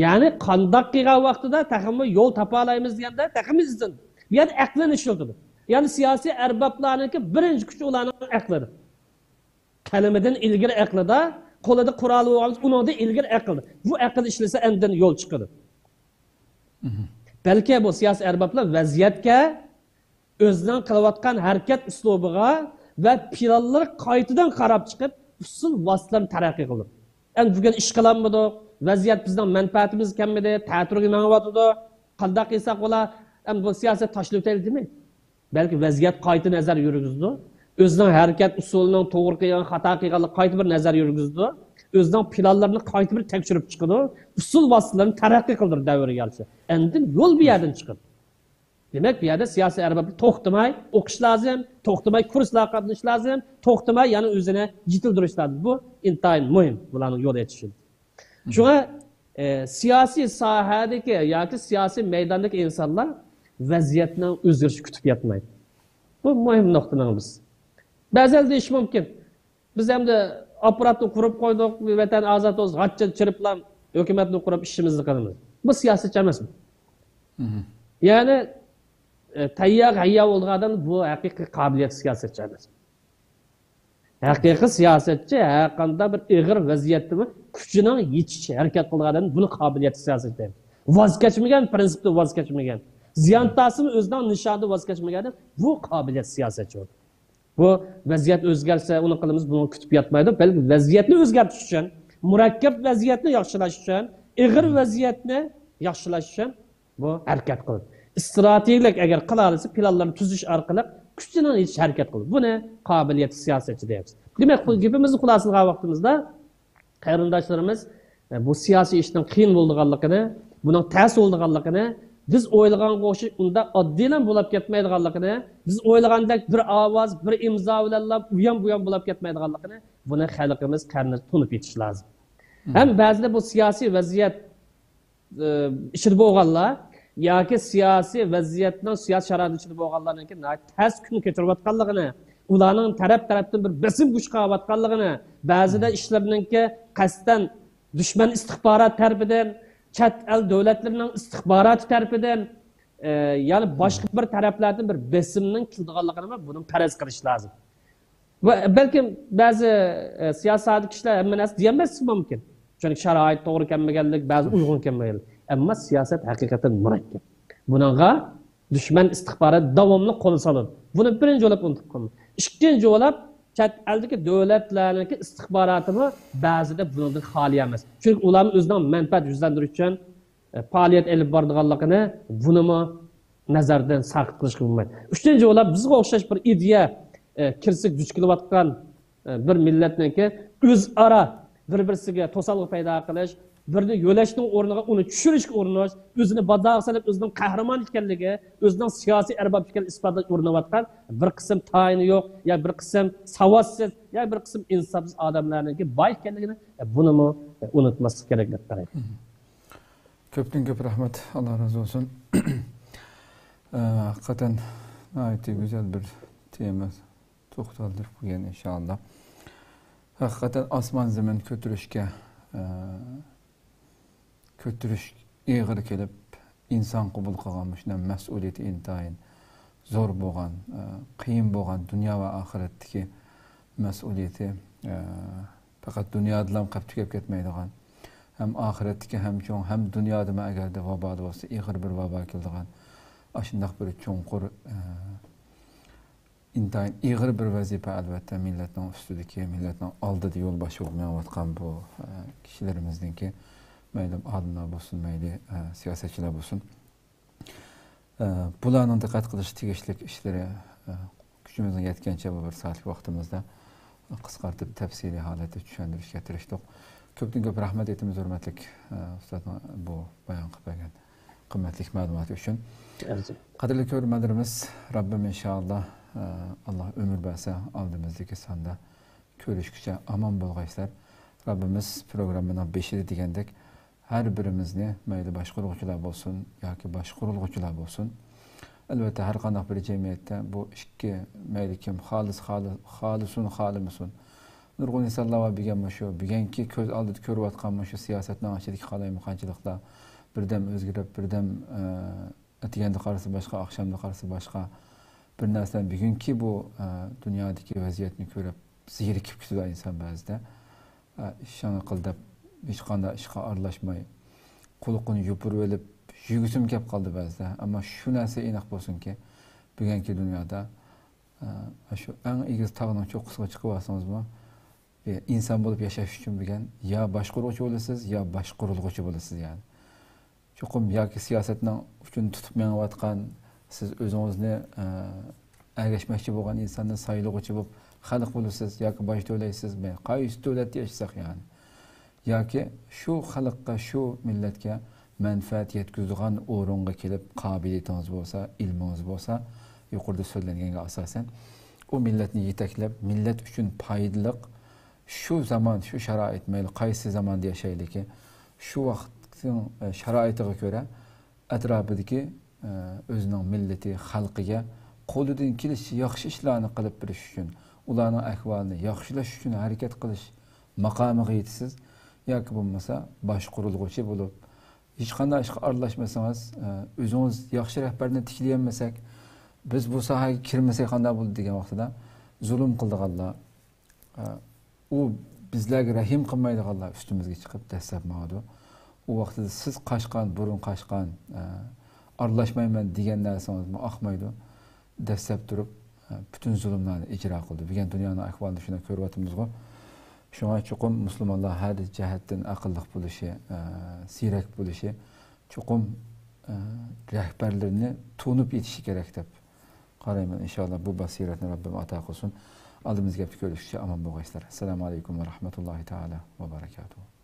يەنى قانداق قىلغان ۋاقتىدا تېخىمۇ يول تاپالايمىز دېگەندە تېخىمۇ ئىزدىنىدۇ. يەنى ئەقلىنى ئىشلىتىدۇ. يەنى سىياسىي ئەربابلارنىڭكى بىرىنچى كۈچى ئۇلارنىڭ ئەقلىدە. قەلىمىدىن ئىلگىرى ئەقلىدە، قولىدا قورالى بولغان، ئۇنىڭدىن ئىلگىرى ئەقلىدە. بۇ ئەقىل ئىشلىسە ئەندىن يول چىقىدۇ. بەلكى بۇ سىياسىي ئەربابلار ۋەزىيەتكە ئۆزىنىڭ قىلىۋاتقان ھەرىكەت ئۇسلۇبىغا ۋە پىلانلىرىغا قايتىدىن قاراپ چىقىپ، ئۇسۇل ۋاسىتىلەرنى تەرەققىي قىلىدۇ. ئەمدى بۈگۈن ئىش قىلالمىدۇق، ۋەزىيەت بىزنىڭ مەنپەئەتىمىزگە كەلمىدى، تەتۈرگە مېڭىۋاتىدۇ. قانداق قىلساق بولا؟ ئەمدى بۇ سىياسەت تاشلىۋېتەيلى دېمەيدۇ. بەلكى ۋەزىيەت قايتا نەزەر يۈرگۈزىدۇ. ئۆزىنىڭ ھەرىكەت ئۇسۇلىنىڭ توغرا قىلغان، خاتا قىلغانلىقىغا قايتا بىر نەزەر يۈرگۈزىدۇ. ئۆزىنىڭ پىلانلىرىنى قايتا بىر تەكشۈرۈپ چىقىدۇ. ئۇسۇل ۋاسىتىلىرىنى تەرەققىي قىلدۇرىدۇ دەۋرگە يارىشا. ئەندىن يول بۇ يەردىن چىقىدۇ. دېمەك، بۇ يەردە سىياسىي ئەرباب توختىماي ئوقۇش لازىم، توختىماي كۇرسلارغا قاتنىشىش لازىم، توختىماي يەنە ئۆزىنى يېتىلدۈرۈش لازىم. بۇ ئىنتايىن مۇھىم، بۇلارنىڭ يول ئېچىشى. شۇڭا، ئە، سىياسىي ساھەدىكى ياكى سىياسىي مەيداندىكى ئىنسانلار ۋەزىيەتنىڭ ئۆزگىرىشىنى كۈتۈپ ياتمايدۇ. بۇ مۇھىم نۇقتىنىڭ بىز. بەزىلەر دېيىشى مۇمكىن. بىز ئەمدى ئاپپاراتنى قۇرۇپ قويدۇق، ۋەتەن ئازاد بولسۇن، غاچچا چىرىپلا ھۆكۈمەتنى قۇرۇپ ئىشىمىزنى قىلىمىز. بۇ سىياسەتچى ئەمەسمۇ؟ يەنى، ئە، تەييار ھەييار بولغان ئادەم بۇ ھەقىقىي قابىلىيەت سىياسەتچى ئەمەس. ھەقىقىي سىياسەتچى ھەرقانداق بىر ئېغىر ۋەزىيەتتىمۇ كۈچىنىڭ يېتىشىچە ھەرىكەت قىلىدىغان ئادەم، بۇنى قابىلىيەت سىياسەتچى دەيمىز. ۋاز كەچمىگەن، پىرىنسىپتىن ۋاز كەچمىگەن، زىيان تارتسىمۇ ئۆزىنىڭ نىشانىدىن ۋاز كەچمىگەن ئادەم، بۇ قابىلىيەت سىياسەتچى بولىدۇ. بۇ ۋەزىيەت ئۆزگەرسە ئۇنى قىلىمىز، بۇنى كۈتۈپ ياتمايدۇ. بەلكى ۋەزىيەتنى ئۆزگەرتىش ئۈچۈن، مۇرەككەپ ۋەزىيەتنى ياخشىلاش ئۈچۈن، ئېغىر ۋەزىيەتنى ياخشىلاش ئۈچۈن بۇ ھەرىكەت قىلىدۇ. ئىستراتېگىيەلىك ئەگەر قىلالىسا، پىلانلارنى تۈزۈش ئارقىلىق كۈچىنى يېتىش ھەرىكەت قىلىدۇ. بۇنى قابىلىيەت سىياسەتچى دەيمىز. دېمەك، بۇ گېپىمىزنى خۇلاسىلىغان ۋاقتىمىزدا، قېرىنداشلىرىمىز، ئە، بۇ سىياسىي ئىشنىڭ قىيىن بولىدىغانلىقىنى، بۇنىڭ تەس بولىدىغانلىقىنى، بىز ئويلىغانغا ئوخشاش ئۇنداق ئاددىيلا بولۇپ كەتمەيدىغانلىقىنى، بىز ئويلىغاندەك بىر ئاۋاز، بىر ئىمزا بىلەنلا ئۇيان بۇيان بولۇپ كەتمەيدىغانلىقىنى، بۇنى خەلقىمىز قەدرىنى تونۇپ يېتىش لازىم. ھەم بەزىدە بۇ سىياسىي ۋەزىيەت ئىچىدە بولغانلار ياكى سىياسىي ۋەزىيەتنىڭ، سىياسىي شارائىتنىڭ ئىچىدە بولغانلارنىڭكى ناھايىتى تەس كۈن كەچۈرۈۋاتقانلىقىنى، ئۇلارنىڭ تەرەپ-تەرەپتىن بىر بېسىم كۈچ قىلىۋاتقانلىقىنى، بەزىدە ئىشلىرىنىڭكى قەستەن دۈشمەن ئىستىخباراتى تەرىپىدىن، چەت ئەل دۆلەتلىرىنىڭ ئىستىخباراتى تەرىپىدىن، ئە، يەنى باشقا بىر تەرەپلەردىن بىر بېسىمنىڭ كېلىدىغانلىقىنى بۇنىڭ پەرەز قىلىش لازىم. ۋە بەلكىم بەزى، ئە، سىياسىي ساھەدىكى كىشىلەر ھەممە نەرسە دېيەلمەسلىكى مۇمكىن. چۈنكى شارائىت توغرا كەلمىگەنلىك، بەزى ئۇيغۇن كەلمىگەنلىك. ئەمما سىياسەت ھەقىقەتەن مۇرەككەپ. بۇنىڭغا دۈشمەن ئىستىخبارات داۋاملىق قول سالىدۇ. بۇنى بىرىنچى بولۇپ ئۇنتۇپ قالماڭ. ئىككىنچى بولۇپ، چەت ئەلدىكى دۆلەتلەرنىڭكى ئىستىخباراتىمۇ بەزىدە بۇنىڭدىن خالىي ئەمەس. چۈنكى ئۇلارمۇ ئۆزىنىڭ مەنپەئەت يۈزلەندۈرۈش ئۈچۈن ئە، پائالىيەت ئېلىپ بارىدىغانلىقىنى بۇنىمۇ نەزەردىن ساقىت قىلىشقا بولمايدۇ. ئۈچىنچى بولۇپ، بىزگە ئوخشاش بىر ئىدىيە، ئە، كىرسىك دۇچ كېلىۋاتقان، ئە، بىر مىللەتنىڭكى ئۆزئارا بىر-بىرسىگە توسالغۇ پەيدا قىلىش، بىرنى يۆلەشنىڭ ئورنىغا ئۇنى چۈشۈرۈشكە ئۇرۇنۇش، ئۆزىنى بازارغا سېلىپ، ئۆزىنىڭ قەھرىمان ئىكەنلىكى، ئۆزىنىڭ سىياسىي ئەرباب ئىكەنلىكىنى ئىسپاتلاشقا ئۇرۇنۇۋاتقان بىر قىسىم تايىنى يوق، يا بىر قىسىم ساۋاتسىز، يا بىر قىسىم ئىنساپسىز ئادەملەرنىڭكى بار ئىكەنلىكىنى، ئە، بۇنىمۇ، ئە، ئۇنتۇماسلىق كېرەك دەپ قارايمەن. كۆپتىن كۆپ رەھمەت، ئاللا رازى بولسۇن. ئە، ھەقىقەتەن ناھايىتى گۈزەل بىر تېما توختالدۇرۇپ قويغان، ئىنشائاللا. ھەقىقەتەن ئاسمان زېمىن كۆتۈرۈشكە، ئە، كۆتۈرۈش ئېغىر كېلىپ، ئىنسان قوبۇل قىلغان مۇشۇنداق مەسئۇلىيىتى ئىنتايىن زور بولغان، ئە، قىيىن بولغان دۇنيا ۋە ئاخىرەتتىكى مەسئۇلىيىتى، ئە، پەقەت دۇنيادىلا قېلىپ تۈگەپ كەتمەيدىغان، ھەم ئاخىرەتتىكى ھەم چوڭ، ھەم دۇنيادىمۇ ئەگەردە ۋابادا بولسا، ئېغىر بىر ۋابا كېلىدىغان، ئاشۇنداق بىر چوڭقۇر، ئە، ئىنتايىن ئېغىر بىر ۋەزىپە، ئەلۋەتتە، مىللەتنىڭ ئۈستىدىكى، مىللەتنىڭ ئالدىدا يولباش بولۇپ مېڭىۋاتقان بۇ، ئە، كىشىلىرىمىزنىڭكى، مەيلى ئالىملار بولسۇن، مەيلى، ئە، سىياسەتچىلەر بولسۇن. ئە، بۇلارنىڭ دىققەت قىلىشقا تېگىشلىك ئىشلىرى، ئە، كۈچىمىزنىڭ يەتكەنچە بۇ بىر سائەتلىك ۋاقتىمىزدا قىسقارتىپ، تەپسىلىي ھالەتتە چۈشەندۈرۈشكە تىرىشتۇق. كۆپتىن كۆپ رەھمەت ئېيتىمىز، ھۆرمەتلىك، ئە، ئۇستازنىڭ بۇ بايان قىلىپ بەرگەن قىممەتلىك مەلۇماتى ئۈچۈن. ئەرزىم. قەدىرلىك كۆرۈرمەنلىرىمىز، رەببىم ئىنشائاللا، ئە، ئاللا ئۆمۈر بەرسە، ئالدىمىزدىكى ساندا كۆرۈشكىچە ئامان بولغايسىلەر. رەببىمىز پروگراممىنىڭ بېشىدا دېگەندەك، ھەر بىرىمىزنى، مەيلى باشقۇرغۇچىلار بولسۇن ياكى باشقۇرۇلغۇچىلار بولسۇن، ئەلۋەتتە، ھەر قانداق بىر جەمئىيەتتە بۇ ئىككى، مەيلى كىم خالىس، خالى-، خالىسۇن، خالىمىسۇن، نۇرغۇن ئىنسانلار بار بۈگۈن مۇشۇ، بۈگۈنكى كۆز ئالدىدا كۆرۈۋاتقان مۇشۇ سىياسەتنىڭ ئىچىدىكى قالايمىقانچىلىقلار، بىردەم ئۆزگىرىپ، بىردەم، ئە، ئەتىگەندە قارىسا باشقا، ئاخشامدا قارىسا باشقا بىر نەرسىلەر. بۈگۈنكى بۇ، ئە، دۇنيادىكى ۋەزىيەتنى كۆرۈپ زېرىكىپ كېتىدۇ ئىنسان بەزىدە. ئە، ئىشىڭنى قىل دەپ ھېچقانداق ئىشقا ئارىلاشماي، قۇلىقىنى يوپۇرۇۋېلىپ يۈرگۈسىمۇ كەپ قالىدۇ بەزىدە. ئەمما شۇ نەرسە ئېنىق بولسۇنكى، بۈگۈنكى دۇنيادا، ئە، شۇ ئەڭ ئېگىز تاغنىڭ چوققىسىغا چىقىۋالسىڭىزمۇ، ئىنسان بولۇپ ياشاش ئۈچۈن بۈگۈن يا باشقۇرغۇچى بولىسىز، يا باشقۇرۇلغۇچى بولىسىز، يەنى. چوقۇم ياكى سىياسەتنىڭ ئۇچىنى تۇتۇپ مېڭىۋاتقان، سىز ئۆزىڭىزنى، ئە، ئەگەشمەكچى بولغان ئىنساننى سايلىغۇچى بولۇپ خەلق بولىسىز، ياكى باج تۆلەيسىز، مەيلى قايسى دۆلەتتە ياشىساق، يەنى. ياكى شۇ خەلققە، شۇ مىللەتكە مەنپەئەت يەتكۈزىدىغان ئورۇنغا كېلىپ، قابىلىيىتىڭىز بولسا، ئىلمىڭىز بولسا، يۇقىرىدا سۆزلەنگەنگە ئاساسەن، ئۇ مىللەتنى يېتەكلەپ، مىللەت ئۈچۈن پايدىلىق، شۇ زامان، شۇ شارائىت، مەيلى قايسى زاماندا ياشايلىكى، شۇ ۋاقىتنىڭ، ئە، شارائىتىغا كۆرە ئەتراپىدىكى، ئە، ئۆزىنىڭ مىللىتى، خەلقىگە قولىدىن كېلىشىچە ياخشى ئىشلارنى قىلىپ بېرىش ئۈچۈن، ئۇلارنىڭ ئەھۋالىنى ياخشىلاش ئۈچۈن ھەرىكەت قىلىش ماقامىغا يېتىسىز. ياكى بولمىسا باشقۇرۇلغۇچى بولۇپ، ھېچقانداق ئىشقا ئارىلاشمىسىڭىز، ئە، ئۆزىڭىز ياخشى رەھبەرنى تىكلىيەلمىسەك، بىز بۇ ساھەگە كىرمىسەك قانداق بولىدۇ دېگەن ۋاقتىدا زۇلۇم قىلىدىغانلار، ئە، ئۇ بىزلەرگە رەھىم قىلمايدىغانلار ئۈستىمىزگە چىقىپ دەسسەپ ماڭىدۇ. ئۇ ۋاقتىدا سىز قاچقان، بۇرۇن قاچقان، ئە، ئارىلاشمايمەن دېگەن نەرسىڭىزمۇ ئاقمايدۇ. دەسسەپ تۇرۇپ، ئە، پۈتۈن زۇلۇملارنى ئىجرا قىلىدۇ. بۈگۈن دۇنيانىڭ ئەھۋالىنى شۇنداق كۆرۈۋاتىمىزغۇ. شۇڭا چوقۇم مۇسۇلمانلار ھەر جەھەتتىن ئەقىللىق بولۇشى، ئە، زېرەك بولۇشى، چوقۇم، ئە، رەھبەرلىرىنى تونۇپ يېتىشى كېرەك دەپ قارايمەن. ئىنشاللا بۇ باسىرەتنى رەببىم ئاتا قىلسۇن. ئالدىمىزدىكى ھەپتە كۆرۈشكىچە ئامان بولغايسىلەر. ئەسسالامۇ ئەلەيكۇم ۋە رەھمەتۇللاھى تائالا ۋە بەرەكاتۇھۇ.